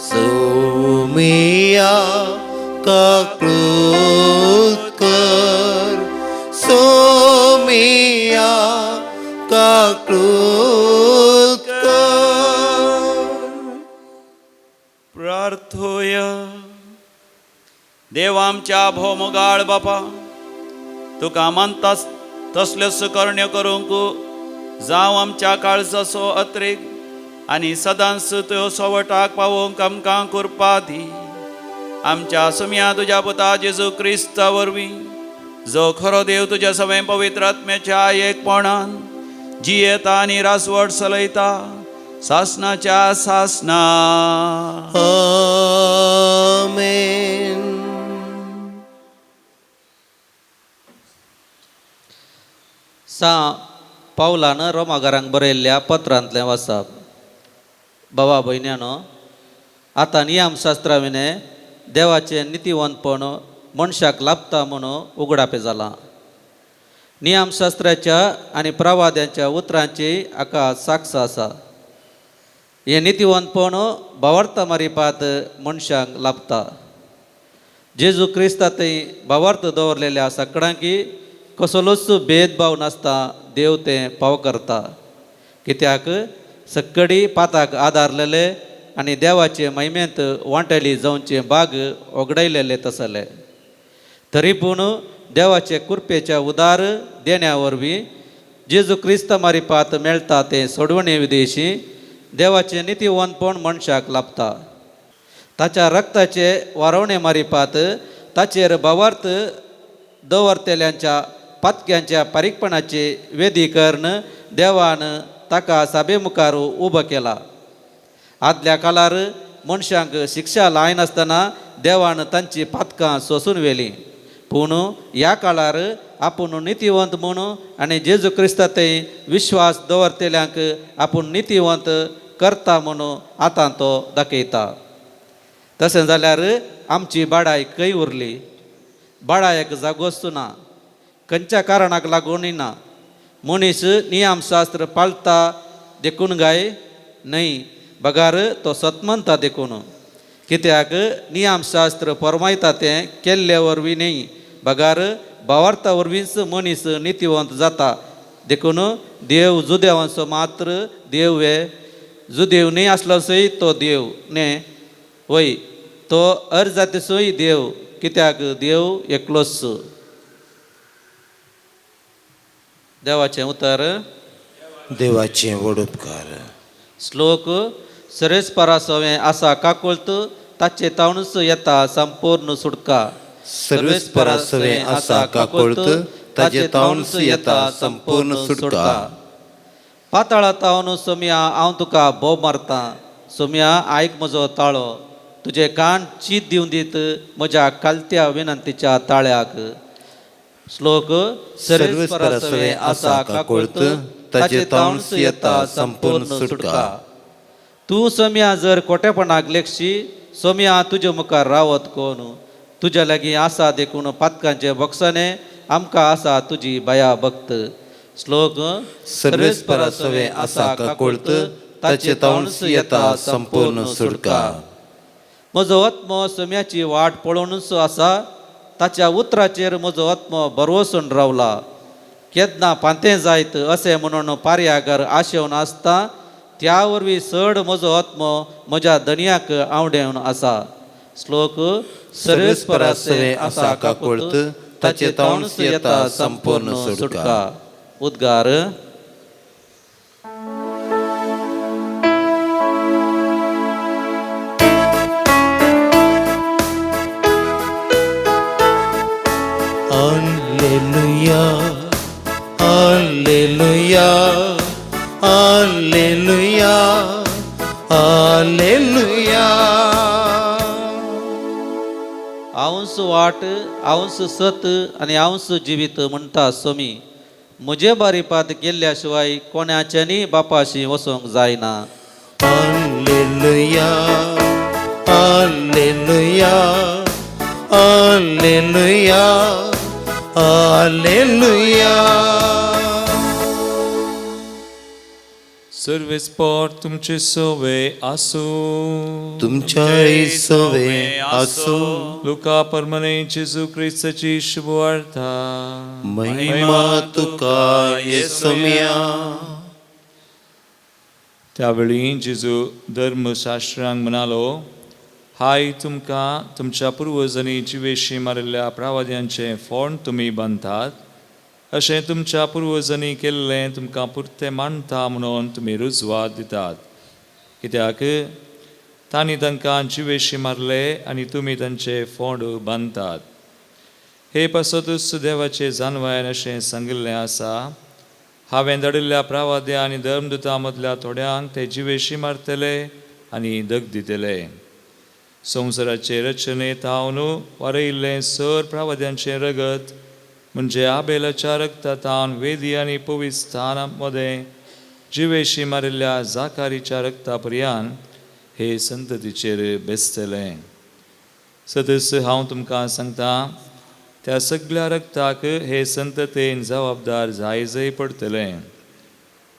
सोमिया काकूत कर, सोमिया काकूत कर. प्रार्थोया. देव आमच्या भोवमोगाळ बापा, तुका मानता तसल्यो करण्यो करूंक जावं आमच्या काळजाचो अत्रेक आनी सदांच त्यो सवटाक पावोवंक आमकां कृपा दी. आमच्या सुम्या तुज्या पुता जेजू क्रिस्ता वरवीं जो खरो देव तुज्या सवें पवित्र आत्म्याच्या एकपणान जियेता आनी रासवट चलयता सासनाच्या सासना. आमेन. सा पावलान रोमागारांक बरयल्ल्या पत्रांतलें वाचप. बाबा भयण्यानो, आतां नियमशास्त्रा विणें देवाचें नितीवंतपण मनशाक लाभता म्हणून उगडापें जालां. नियमशास्त्राच्या आनी प्रवाद्यांच्या उतरांची हाका साक्ष आसा. हें नितीवंतपण भावार्थ मारिपात मनशांक लाभता. जेजू क्रिस्ता थंय भावार्थ दवरलेल्या सगळ्यांकी कसलोच भेदभाव नासता देव तें पाव करता. कित्याक सक्कडी पाताक आदारलेले आनी देवाचे महिमेंत वांटेली जावचे बाग ओगडायलेले तसले. तरी पूण देवाचे कृपेच्या उदार देण्या वरवीं जेजू क्रिस्त मारिपात मेळटा तें सोडवणे विदेशी देवाचें नितीवंतपण मनशाक लाभता. ताच्या रक्ताचे वारोवणे मारिपात ताचेर भावार्थ दवरतल्यांच्या पातक्यांच्या पारीकपणाचे वेदी करून देवान ताका साबे मुखार उबो केला. आदल्या काळार मनशांक शिक्षा लायनासतना देवान तांची पातकां सोसून व्हेलीं. पूण ह्या काळार आपूण नितीवंत म्हूण आनी जेजू क्रिस्ता थंय विश्वास दवरतल्यांक आपूण नितीवंत करता म्हणून आतां तो दाखयता. तशें जाल्यार आमची बाडाय खंय उरली? बाडायक जागोच ना, खंयच्या कारणाक लागूनय ना. मनीस नियमशास्त्र पाळटा देखून काय न्हय, बगार तो सतमनता देखून. कित्याक नियमशास्त्र फरमायता तें केल्ले वरवीं न्हय, बगार भावार्था वरवींच मनीस नितीवंत जाता. देखून देव जुदेवांचो मात्र देव हे, जुदेव न्हय आसलोसय तो देव न्ही वय, तो अर्जातीचोय देव. कित्याक देव एकलोच. देवाचें उतर. देवाचें व्हड उपकार. श्लोक. सरेस्परा सवें आसा काकुळत ताचे तावणूच येता संपूर्ण सुटका. सर्वेस्परा सवें आसा काकुळत ताचे तावणूच येता संपूर्ण सुटका. पाताळा तावन सोम्या हांव तुका बोब मारतां. सोम्या आयक म्हजो ताळो, तुजे कान चीत दिवन दीत म्हज्या कालत्या विनंतीच्या ताळ्याक. श्लोक. सर्वेस्परा सवें आसा काकुळत ताचे तावणूच येता संपूर्ण सुटका. तूं सोम्या जर कोटेपणाक लेखशी, सोम्या तुजे मुखार रावत कोण? तुज्या लागीं आसा देखून पातकांचे बक्षाने आमकां आसा तुजी बया भक्त. श्लोक. सर्वेस्परा सवें आसा काकुळत ताचे तावणूच येता संपूर्ण सुटका. म्हजो आत्मो सोम्याची वाट पळोवनूच आसा, ताच्या उतराचेर म्हजो आत्मो भरवसून रावला. केन्ना पांतें जायत अशें म्हणून पारयागर आशेवन आसता, त्या वरवीं चड म्हजो आत्मो म्हज्या धनयाक आंवडेवन आसा. श्लोक. सर्वेस्परा सवें आसा काकुळत ताचे तावणूच येता संपूर्ण सुटका. उद्गार. Alleluia, alleluia, alleluia, alleluia. हांवच वाट, हांवच सत आनी हांवच जिवीत म्हणटा सोमी. म्हजे बारीपात गेल्ल्या शिवाय कोणाच्यानी बापाशी वचोंक जायना. Alleluia, alleluia, alleluia, alleluia. सर्वेस्पर तुमचे सवे आसूं. तुमच्याय सवे आसूं. लुका परमने जेजू क्रिस्ताची शुभवार्ता. महिमा तुका येसोम्या. त्यावेळी जेजू धर्मशास्त्रांक म्हणालो, हाय तुमकां, तुमच्या पुर्वजांनी जिवेशी मारिल्ल्या प्रवाद्यांचें फोंड तुमी बांदतात. अशें तुमच्या पुर्वजांनी केल्लें तुमकां पुरतें मानता म्हणून तुमी रुजवात दितात. कित्याक तांणी तांकां जिवेशी मारले आनी तुमी तांचे फोंड बांदतात. हे पासतूच देवाचे जानवायन अशें सांगिल्लें आसा, हांवें धाडिल्ल्या प्रावाद्या आनी धर्मदुतां मदल्या थोड्यांक ते जिवेशी मारतले आनी दग दितले. संवसाराचे रचने थावन वारयिल्लें सर प्रावाद्यांचें रगत म्हणजे आबेलाच्या रगता थावन वेदी आनी पवित्र स्थाना मदें जिवेशी मारिल्ल्या जाकारीच्या रगता पर्यान हे संततीचेर बेसतलें. सदस्य हांव तुमकां सांगता, त्या सगळ्या रगताक हे संततेन जबाबदार जायजय पडटलें.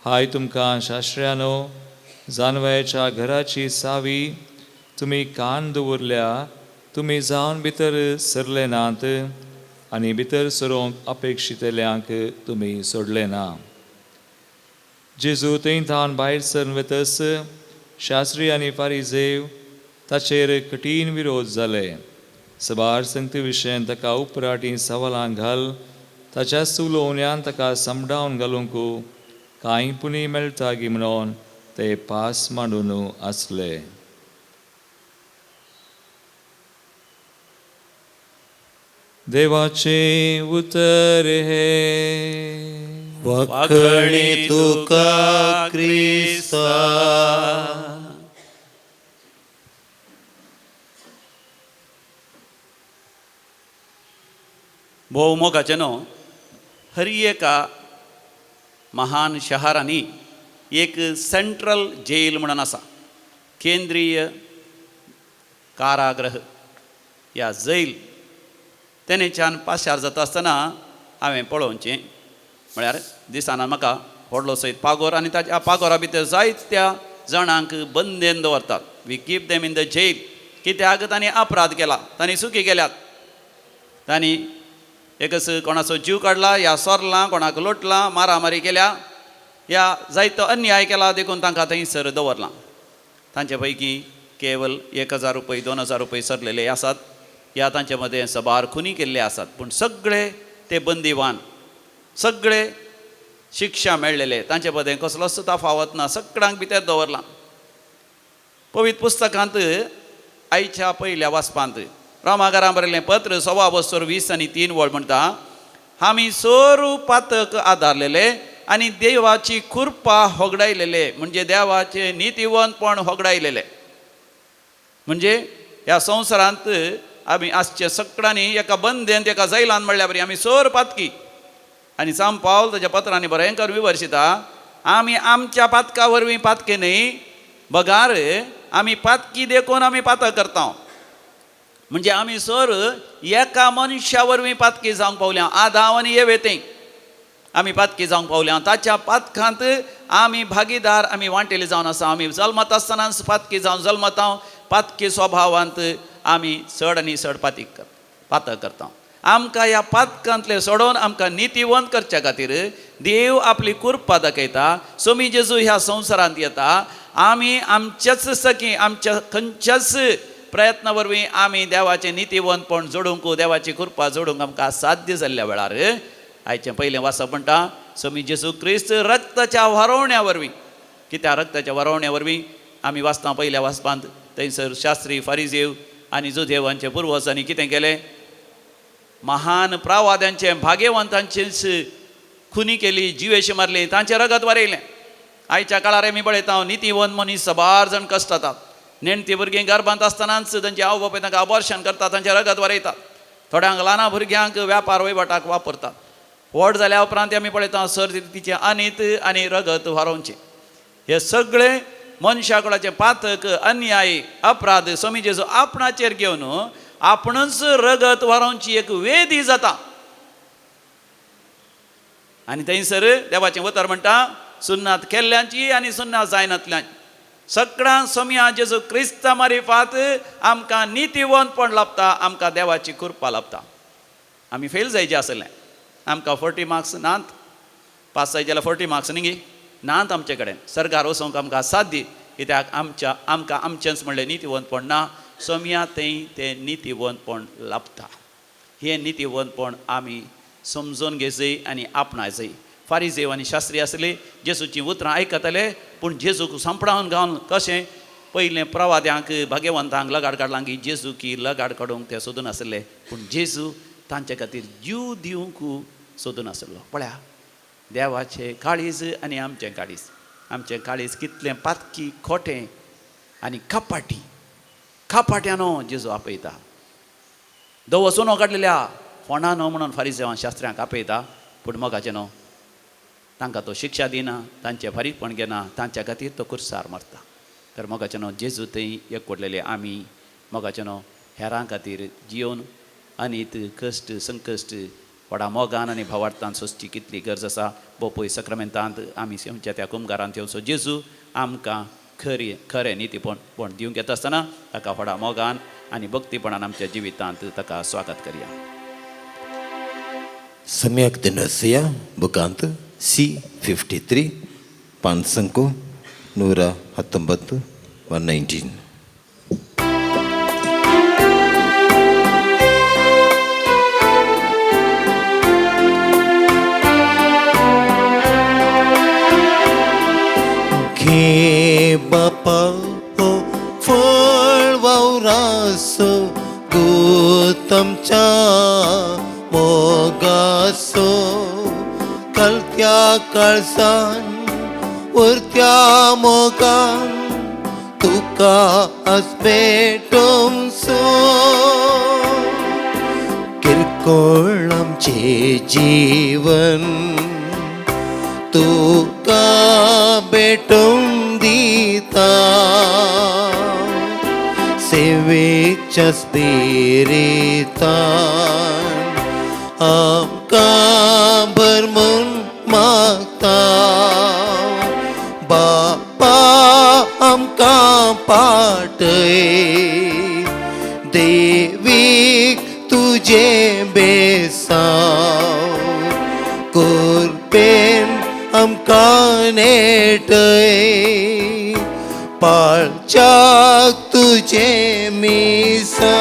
हाय तुमकां शास्त्र्यानो, जानवयाच्या घराची सावी तुमी कान दवरल्या, तुमी जावन भितर सरले नात आनी भितर सरोंक अपेक्षितल्यांक तुमी सोडले ना. जेजू थंय थावन भायर सरन वतस शास्त्री आनी फारीजेव ताचेर कठीण विरोध जाले. सबार संगती विशयान ताका उपराटी सवालां घाल ताच्या उलोवण्यान ताका समडावन घालूंक कांय पुणी मेळटा गी म्हणून ते पास मांडून आसले. देवाचें उतर हे. वाखणी तुका क्रिस्ता. भोव मोगाचें न्हू, हर एका महान शहरांनी एक सेंट्रल जेल म्हणून आसा, केंद्रीय कारागृह या जैल. तेन्नाच्यान पाशार जाता आसतना हांवें पळोवचें म्हळ्यार दिसाना म्हाका व्हडलो सयत पागोर आनी ताच्या पागोरा भितर जायत्या जाणांक बंदेन दवरतात. We keep them in the jail. कित्याक? तांणी अपराध केला, तांणी चुकी केल्यात, तांणी एकच कोणाचो जीव काडला या सोरला, कोणाक लोटला, मारामारी केल्या या जायतो अन्याय केला, देखून तांकां थंयसर दवरलां. तांचे पैकी केवल 1000 रुपये 2000 रुपये सरलेले आसात या तांचे मदें सबार खुनी केल्ले आसात, पूण सगळे ते बंदीवान, सगळे शिक्षा मेळ्ळेले, तांचे मदें कसलोच तफावत ना, सगळ्यांक भितर दवरलां. पवित्र पुस्तकांत आयच्या पयल्या वाचपांत रोमागारां बरयल्लें पत्र 1.25 20 आनी 3 वळ म्हणटा, आमी सोरू पातक आदारलेले आनी देवाची कृपा होगडायलेले, म्हणजे देवाचें नितीवंतपण होगडायलेले. म्हणजे ह्या संवसारांत आमी आसचे सगळ्यांनी एका बंदेंत एका जैलान म्हणल्यार बरी आमी सोर पातकी. आनी सांत पावल ताच्या पत्रांनी भयंकर विवर्शिता, आमी आमच्या पातका वरवीं पातकी न्हय, बगार आमी पातकी देखून आमी पातक करता. म्हणजे आमी सर एका मनशा वरवीं पातकी जावंक पावल्या, आदाव आनी येवेतें आमी पातकी जावंक पावल्या. ताच्या पातकांत आमी भागीदार, आमी वांटेली जावन आसा. आमी जल्मत आसतनाच पातकी जावन जल्मता, पातकी स्वभावांत आमी चड आनी चड पातक करता. आमकां ह्या पातकांतले सोडोवन आमकां नितीवंत करच्या खातीर देव आपली कृपा दाखयता. सोमी जेजू ह्या संवसारांत येता, आमी आमच्याच सखी आमच्या खंयच्याच प्रयत्ना वरवीं आमी देवाचें नितीवंतपण जोडूंक, देवाची कृपा जोडूंक आमकां साध्य जाल्ल्या वेळार आयचें पयलें वाचप म्हणटा, सोमी जेजू क्रिस्त रक्ताच्या वारोवण्या वरवीं. कित्याक रक्ताच्या वारोवण्या वरवीं? आमी वाचता पयल्या वाचपांत थंयसर शास्त्री फारीजेव आनी जुदेवांचे पुर्वजांनी कितें केलें, महान प्रावाद्यांचे भाग्यवंतांचेच खुनी केली, जिवेशी मारली, तांचें रगत वारयलें. आयच्या काळार आमी पळयता नितीवंत मनीस सबार जाण कश्ट जातात. नेणटी भुरगीं गर्भांत आसतनाच तांचे आवय बापूय तांकां अबॉर्शन करतात, तांचें रगत वारयतात. थोड्यांक ल्हान भुरग्यांक व्यापार वहिवाटाक वापरतात. व्हड जाल्या उपरांत आमी पळयता सर तिचें अनीत आनी रगत वारोवचें. हे सगळे मनशा कुळाचे पातक, अन्याय, अपराध स्वामी जेजू आपणाचेर घेवन आपणच रगत वारोवची एक वेदी जाता. आनी थंयसर देवाचें उतर म्हणटा, सुन्नात केल्ल्यांची आनी सुन्नात जायनातल्यांची सगळ्यां सोमया जेजू क्रिस्ता मारिफात आमकां नितीवंतपण लाबता, आमकां देवाची कृपा लाबता. आमी फेल जायचे आसलें, आमकां 40 मार्क्स नात, पास जाय जाल्यार 40 मार्क्स न्ही गी नात आमचे कडेन. सरकार वचोंक आमकां साध्य, कित्याक आमच्या आमकां आमचेंच म्हणलें नितीवंतपण ना. सोमया थंय तें नितीवंतपण लाबता. हें नितीवंतपण आमी समजून घेजय आनी आपणायजय. फारीजेव आनी शास्त्री आसले, जेजूचीं उतरां आयकताले, पूण जेजूक सांपडावन घालून कशें पयलें प्रवाद्यांक भाग्यवंतांक लगाड काडलां की जेजू की लगाड काडूंक ते सोदून आसले, पूण जेजू तांचे खातीर जीव दिवंक सोदून आसलो. पळया देवाचें काळीज आनी आमचें काळीज, आमचें काळीज कितलें पातकी, खोटें आनी कपाटी. कपाट्यानो जेजू आपयता. धवो सोनो काडलेल्या फोंडा न्हू म्हणून फारीजेवान शास्त्र्यांक आपयता, पूण मोगाचें न्हू तांकां तो शिक्षा दिना, तांचें फारीकपण घेना, तांच्या खातीर तो कुर्सार मारता. तर मोगाचें न्हू जेजू थंय एकवटलेले आमी मोगाचें न्हू हेरां खातीर जियोवन अनीत कश्ट संकश्ट व्हडा मोगान आनी भावार्थान सोंसची कितली गरज आसा. बोपय सक्रामेंतांत आमी आमच्या त्या कुमगारांत येवचो जेजू आमकां खरी खरें नितीपण पण दिवंक येता आसतना ताका व्हडा मोगान आनी भक्तीपणान आमच्या जिवितांत ताका स्वागत करया. सम्यक दिनस्य बुकांत C53 पानसंको 119 119. घे बापा हो फळ वावरासो गोतमच्या मोगासो, कलत्या काळसान उरत्या मोगान तुका आज भेटोमसो. किरकोळ आमचें जीवन तुका भेटोवन दिता, सेवेच्या स्पिरितान आमकां भरमून मागता. बापा आमकां पाटय देवीक तुजें बेसांव, कुरपेन आमकां नेटय पाळच्याक तुजें मिसांव.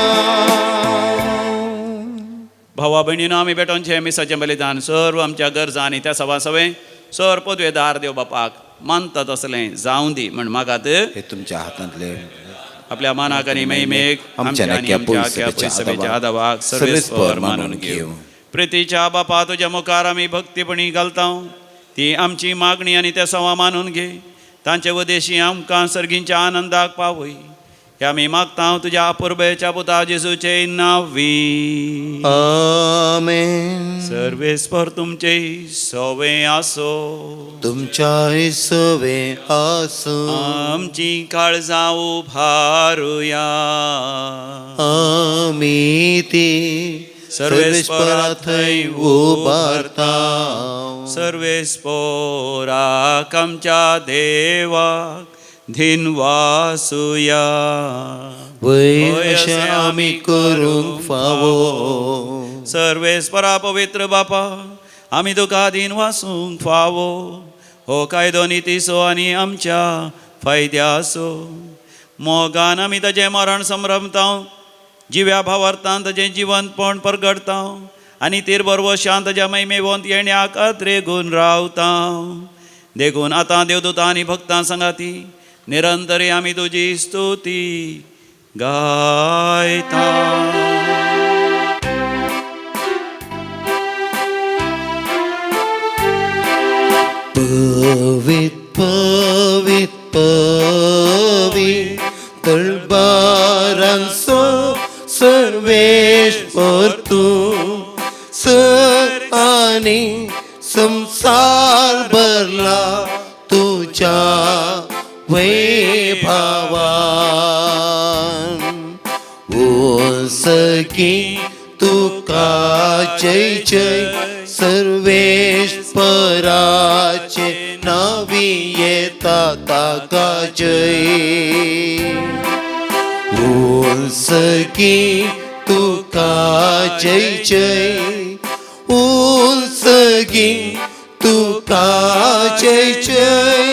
भावा भयणीनो आमी भेटोवचें मिसाचें बलिदान सर्व आमच्या गरजा आनी त्या सवा सवें सर पदवेदार देव बापाक मानता तसलें जावं दी म्हण मागात. हे तुमच्या हातांतले आपल्या मानाक आनी महिमेक आमच्या आनी आमच्या पयसभेच्या आदावाक सर्वेस्पर मानून घेवं. प्रितीच्या बापा तुज्या मुखार आमी भक्तीपणी घालता ती आमची मागणी आनी त्या सवा मानून घे. तांचे वदेशी आमकां सर्गींच्या आनंदाक पावय हे आमी मागता तुज्या अपुरबेच्या पुता जेजूचे नांवी. आमेन. सर्वेस्पर तुमचे सवे आसो, तुमच्याय सवे आसो. आमची काळजां उभारुया, आमी ती सर्वेस्परा थंय उबारता. सर्वेस्पराक आमच्या देवाक धिनवासुया, वयर अशें आमी करूंक फावो. सर्वेस्परा पवित्र बापा आमी तुका धीन वासूंक फावो. हो कायदो नितीचो आनी आमच्या फायद्याचो. मोगान आमी ताजें मरण संभ्रमता, जिव्या भावार्थान ताजें जिवंतपण परगडता आनी तीर बरवशान ताज्या महिमेवंत येण्याक अत्रेगून रावता. देखून आतां देवदूतां आनी भक्तां सांगाती निरंतरी आमी तुजी स्तुती गायता. पवित पवित पवित तळबारांचो सर्वेश्वर तूं, सर आनी संसार भरला तुज्या वैभावान. ओसकी तुका जय जय सर्वेश्वराचे नावी येता ताका जय. ओसकी तुका जय जय, ओसकी तुका जय जय.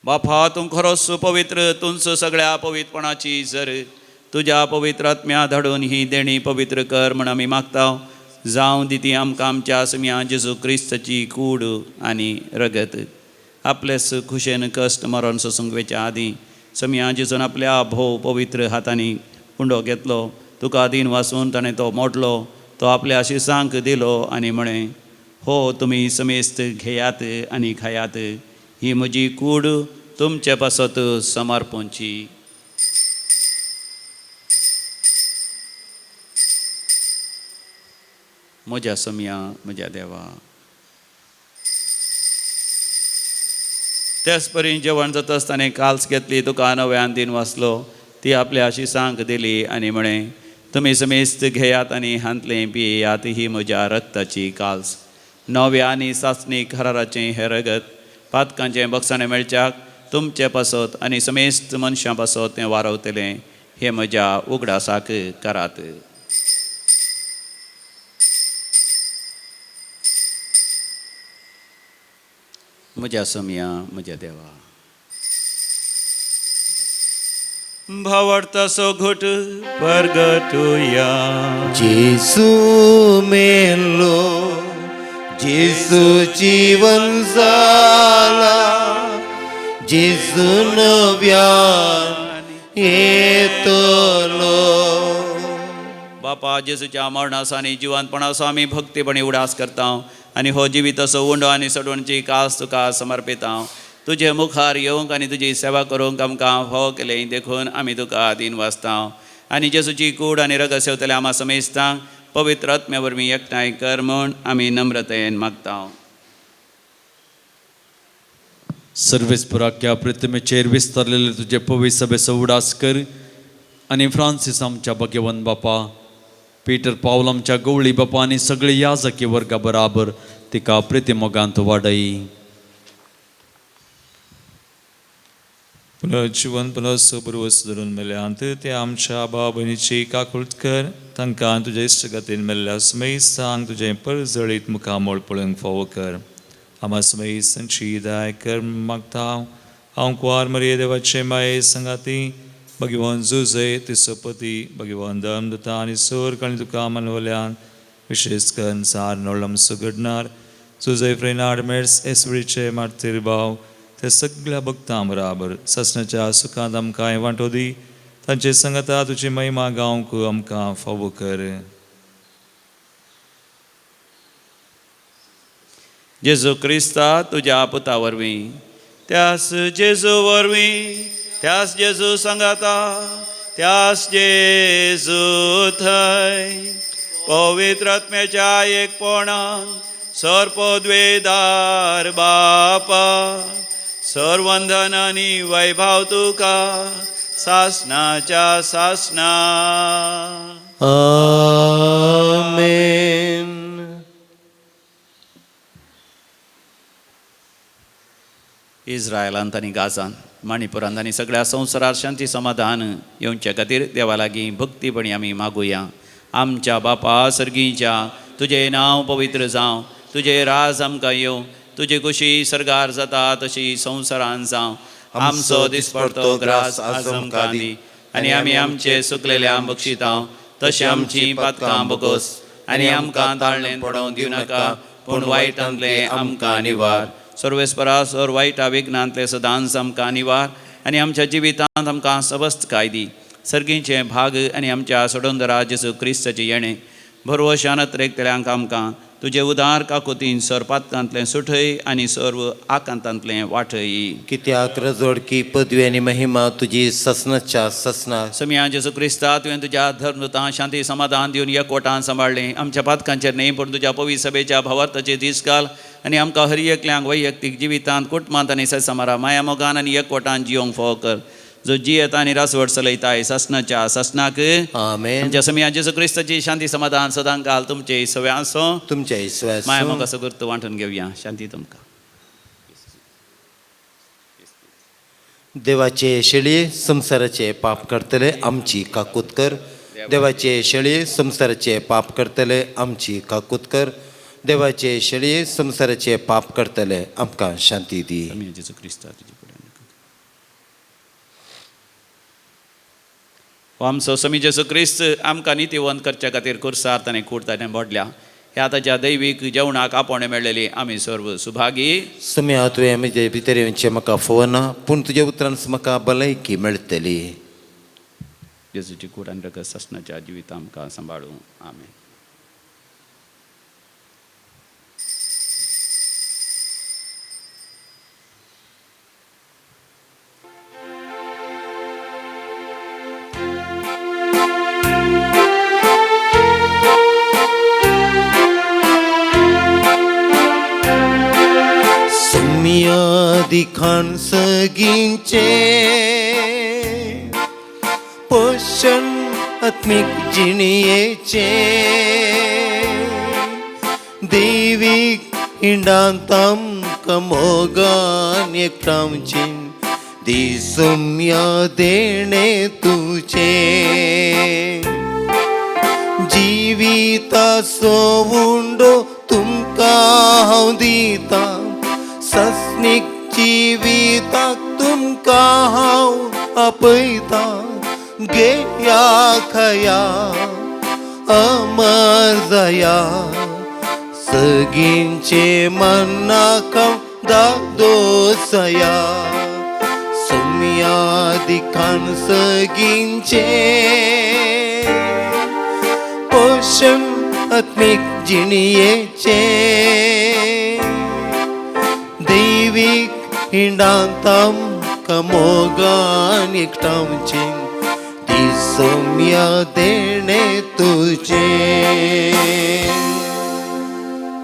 बापा तूं खरोच पवित्र, तुंच सगळ्या पवित्रपणाची जर तुज्या पवित्र आत्म्या धाडून ही देणी पवित्र कर म्हण आमी मागता. जावं दी ती आमकां आमच्या आसम्या जेजू क्रिस्ताची कूड आनी रगत. आपलेच खुशेन कश्ट मरण सोसूंक वेच्या आदीं सम्या जेजून आपल्या भोव पवित्र हातांनी उंडो घेतलो, तुका दीन वासून ताणें तो मोडलो, तो आपल्या शिसांक दिलो आनी म्हळें, हो तुमी समेस्त घेयात आनी खायात, ही म्हजी कूड तुमचे पासत समर्पणची. म्हज्या सम्या, म्हज्या देवा. त्याच परी जेवण जाता आसतना काल्स घेतली, तुका नव्यान दीन वाचलो, ती आपल्या शिसांक दिली आनी म्हळें, तुमी समेस्त घेयात आनी हांतलें पियेयात, ही म्हज्या रक्ताची काल्स, नव्या आनी सासणी कराराचें हें रगत पातकांचें बक्षाणें मेळच्याक तुमचे पासत आनी समेस्त मनशां पासत तें वारवतलें, हें म्हज्या उगडासाक करात. म्हज्या सम्या, म्हज्या देवा. भावार्थाचो घोट परगटुया. जेसू मेलो, जेसू जीवन जाला, जेसू नव्यान येतलो. बापा, जेजूच्या मरणाचो आनी जिवंतपणाचो आमी भक्तीपणी उडास करता आनी हो जिविताचो उंडो आनी सडवणची कास तुका समर्पिता. तुजे मुखार येवंक आनी तुजी सेवा करूंक आमकां फावो केलें देखून आमी तुका दीन वाचता आनी जेजूची कूड आनी रगत सेवतले आमा समेस्तांक पवित्र आत्म्या वरवीं एकठांय कर म्हूण आमी नम्रतेन मागता. सर्वेस्पराक्या प्रतिमेचेर विस्तारलेले तुजे पवित्र सभेचो उडास कर आनी फ्रांसीस आमच्या भगवंत बापा, पीटर पावल आमच्या गवळी बापा आनी सगळे याजकी वर्गा बराबर तिका प्रितीमोगांत वाडय. पुनर्जिवन पुनर्सबरवस धरून मेल्यांत ते आमच्या भाव भयणीची काकूळत कर, तांकां तुजे इश्टगतीन मेल्ल्या समेस्तांक तुजें परजळीत मुखामळ पळोवंक फावो कर. आमा समेस्तांची दाय कर मागता. हांव कुवार मरिये देवाचे माये संगाती भगवान जुजे तिसोपती भगवान धर्मदूता आनी सोर आनी तुका मानवल्यान विशेश करून सार नोळमसो घडणार जुजे फ्रेनाड मेर्स एसवळीचे मार्तीर भाव ते सगळ्या भक्तां बराबर ससनाच्या सुखांत आमकां वांटो दी, तांचे संगता तुजी महिमा गावंक आमकां फावो कर. जेजू क्रिस्ता तुज्या पुता वरवीं, त्यास जेजू वरवीं, त्यास जेजू सांगाता, त्यास जेजू थंय पवित्र आत्म्याच्या एकपणान सर्पद्वेदार बापा सर्वंदन आनी वैभव तुका सासनाच्या सासना. आमेन. इस्रायलांत आनी गाजान, मणिपुरांत आनी सगळ्या संवसारार शांती समाधान येवचे खातीर देवा लागीं भक्तीपणी आमी मागुया. आमच्या बापा सर्गीच्या, तुजें नांव पवित्र जावं, तुजें राज आमकां येवं, तुजी खुशी सर्गार जाता तशी संवसारान जावं. आमचो दिसपडतो ग्रास आज आमकां दी आनी आमी आमचे सुकलेल्या बक्षितां तशें आमची पातकां बगोस आनी आमकां ताळणेन पडोवंक दिवं नाका, पूण वायटांतलें आमकां निवार. सर्वेस्परा सर वायटा विघ्नांतलें सदांच आमकां निवार आनी आमच्या जिवितांत आमकां सवस्तकाय दी. सर्गीचें भाग आनी आमच्या सोडोंदरा जेजू क्रिस्ताचें येणें भरवशान अत्रेकतल्यांक आमकां तुजे उदार काकुतीन सरपातकांतलें सुठय आनी सर्व आकांतांतलें वाटय. कित्याक रजोडकी पदवी आनी महिमा तुजी ससनाच्या ससना. समिया जेजू क्रिस्ता, तुवें तुज्या धर्मदूतां शांती समाधान दिवन एकवटान सांबाळ्ळें. आमच्या पातकांचेर न्हय पूण तुज्या पवित्र सभेच्या भावार्थाचे दीस घाल आनी आमकां हर एकल्यांक वैयक्तीक जिवितांत, कुटुंबांत आनी सत्समारा माया मोगान आनी एकवटान जियोंक फावो कर, जो जियेता आनी रासवट चलयताय सासनाच्या सासनाक. आमेन. आमच्या समिया जेजू क्रिस्ताची शांती समाधान सदां काल तुमचे सव्या आसूं. तुमच्या विश्वास माया मोगाचो गुर्त वांटून घेवया. शांती तुमकां. देवाचे शेळये संवसाराचे पाप करतले आमची काकूत कर. देवाचे शेळये संवसाराचे पाप करतले आमची काकूत कर. देवाचे शेळये संवसाराचे पाप करतले आमकां शांती दी. समिया जेजू क्रिस्ता तुजे फुड्यान आमचो समी जेजू क्रिस्त आमकां नितीवंत करच्या खातीर कुर्सार ताणें कूड ताणें मोडल्या. ह्या ताच्या दैवीक जेवणाक आपोवणें मेळ्ळेली आमी सर्व सुभागी. सम्या तुवें म्हजे भितर येवचें म्हाका फोवना, पूण तुज्या उतरान म्हाका भलायकी मेळटली. जेजूची कूड आनी रगत सासणाच्या जिविता आमकां सांबाळूं. आमेन. दिखान सगींचे पोशण आत्मीक जिणयेचे देवीक हिंडांत आमकां मोगान एकठांवचे दिसुम्या देणे तुजे जिविताचो उंडो तुमकां हांव दिता सस्नीक जिविताक तुमकां हांव आपयता घेया खया अमर जाया सगींचे मनाक हांव दादोसया सोम्या दिखान सगींचे पोशण आत्मीक जिणयेचे देवीक हिंडांत आमकां मोगान एकठांवचे दिसोम्या देणे तुजे.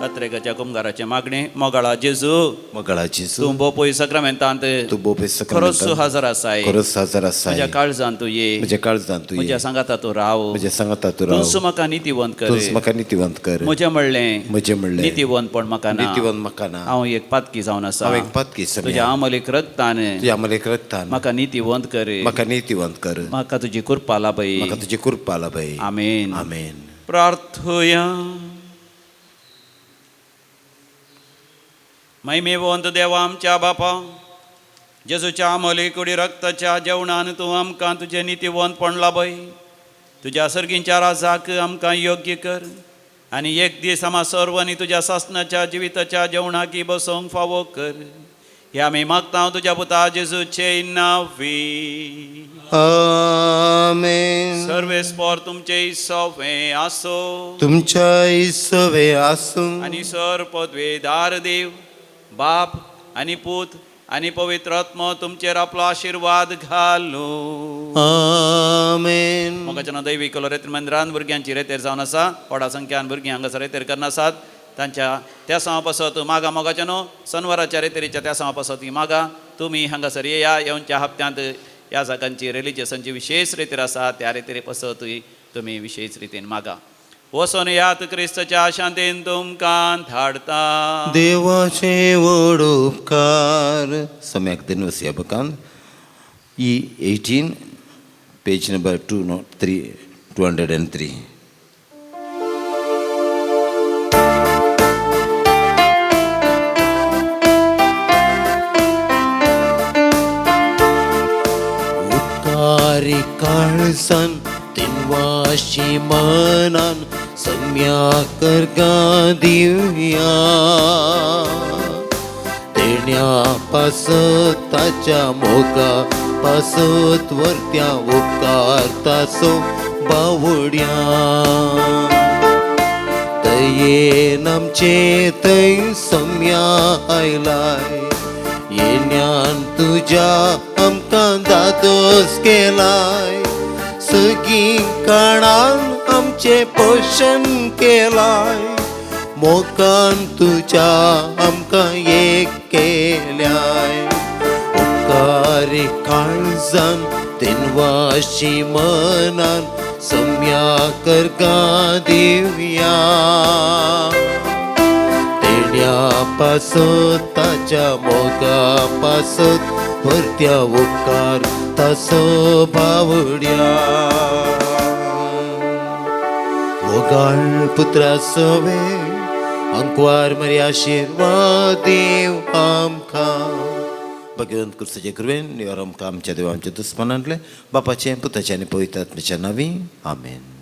अत्रेगाच्या कुमगाराचें मागणें. मोगाळा जेजू, मोगाळा जेजू, तूं बोपोय सक्रमेंतांत, तूं बोपोय खरोच सक्रमेंतांत हजर आसाय, खरोच हजर आसाय, म्हज्या काळजांत तूं ये, म्हज्या काळजांत तूं ये, म्हज्या सांगाता तूं राव, म्हज्या सांगाता तूं राव, तूंच म्हाका नितीवंत कर, तूंच म्हाका नितीवंत कर, म्हजें म्हणलें, म्हजें म्हणलें नितीवंतपण म्हाका ना, नितीवंत म्हाका ना, हांव एक पातकी जावन आसा, हांव एक पातकी सम्या, तुज्या आमलीक रक्तान, तुज्या आमलीक रक्तान म्हाका नितीवंत कर, म्हाका नितीवंत कर, म्हाका तुजी कृपा लाभय, म्हाका तुजी कृपा लाभय. आमेन. आमेन. प्रार्थया. महिमेवंत देवा आमच्या बापा, जेजूच्या आमली कुडी रक्ताच्या जेवणान तूं आमकां तुजें नितीवंतपण लाभय, तुज्या सर्गींच्या राजाक आमकां योग्य कर आनी एक दीस आमा सर्वांनी तुज्या सासणाच्या जिविताच्या जेवणाकी बसोवंक फावो कर. हे आमी मागता तुज्या पुता जेजूचे नांवी. आमेन. सर्वेस्पोर तुमचे सवे आसो, तुमच्या सवे आसूं, आनी सर पदवेदार देव बाप आनी पूत आनी पवित्र आत्मो तुमचेर आपलो आशिर्वाद घालू. आमेन. मोगाच्या दैवी रेतर मंदिरान भुरग्यांची रेतेर जावन आसा, व्हडा संख्यान भुरगीं हांगासर रेतेर करना आसात. तांच्या त्या सांवा पासत मागा मोगाच्या न्हू सनवाराच्या रेतेरीच्या त्या सांवा पासत मागा. तुमी हांगासर येया, येवच्या हप्त्यांत ह्या जागांची रिलिजियसांची विशेष रेतेर आसा, त्या रेतेरी पासतूय तुमी विशेष रितीन मागा. वचोन यात क्रिस्ताच्या शांतीन तुमकां धाडता. देवाचे व्हड उपकार. सम्याक दिनवस ह्या बुकान E18 page number 203 203. उपकारी काळजान तिनवाशी मनान सम्या करगा दिवया तेण्या पासत ताच्या मोगा पासत वरत्या उपकार तासो बावड्या दयेन आमचे थंय सम्या आयलाय येण्यान तुज्या आमकां दादोस केलाय सगळीं काणान आमचें पोशण केलाय मोगान तुज्या आमकां एक केल्याय उपकारी काळजान तिनवाशी मनान सम्या करगा दिवया तेण्या पासत ताच्या मोगा पासत वरत्या उपकार तासो बावड्या मोगाळ पुत्रा सवे अंकवार मरी आशिर्वाद देव आमकां. भगवंत क्रिस्ताचे कृपेन निवार आमकां आमच्या देवा आमच्या दुस्मानांतले बापाचें पुताचें आनी पवित्र आत्म्याच्या नांवी. आमेन.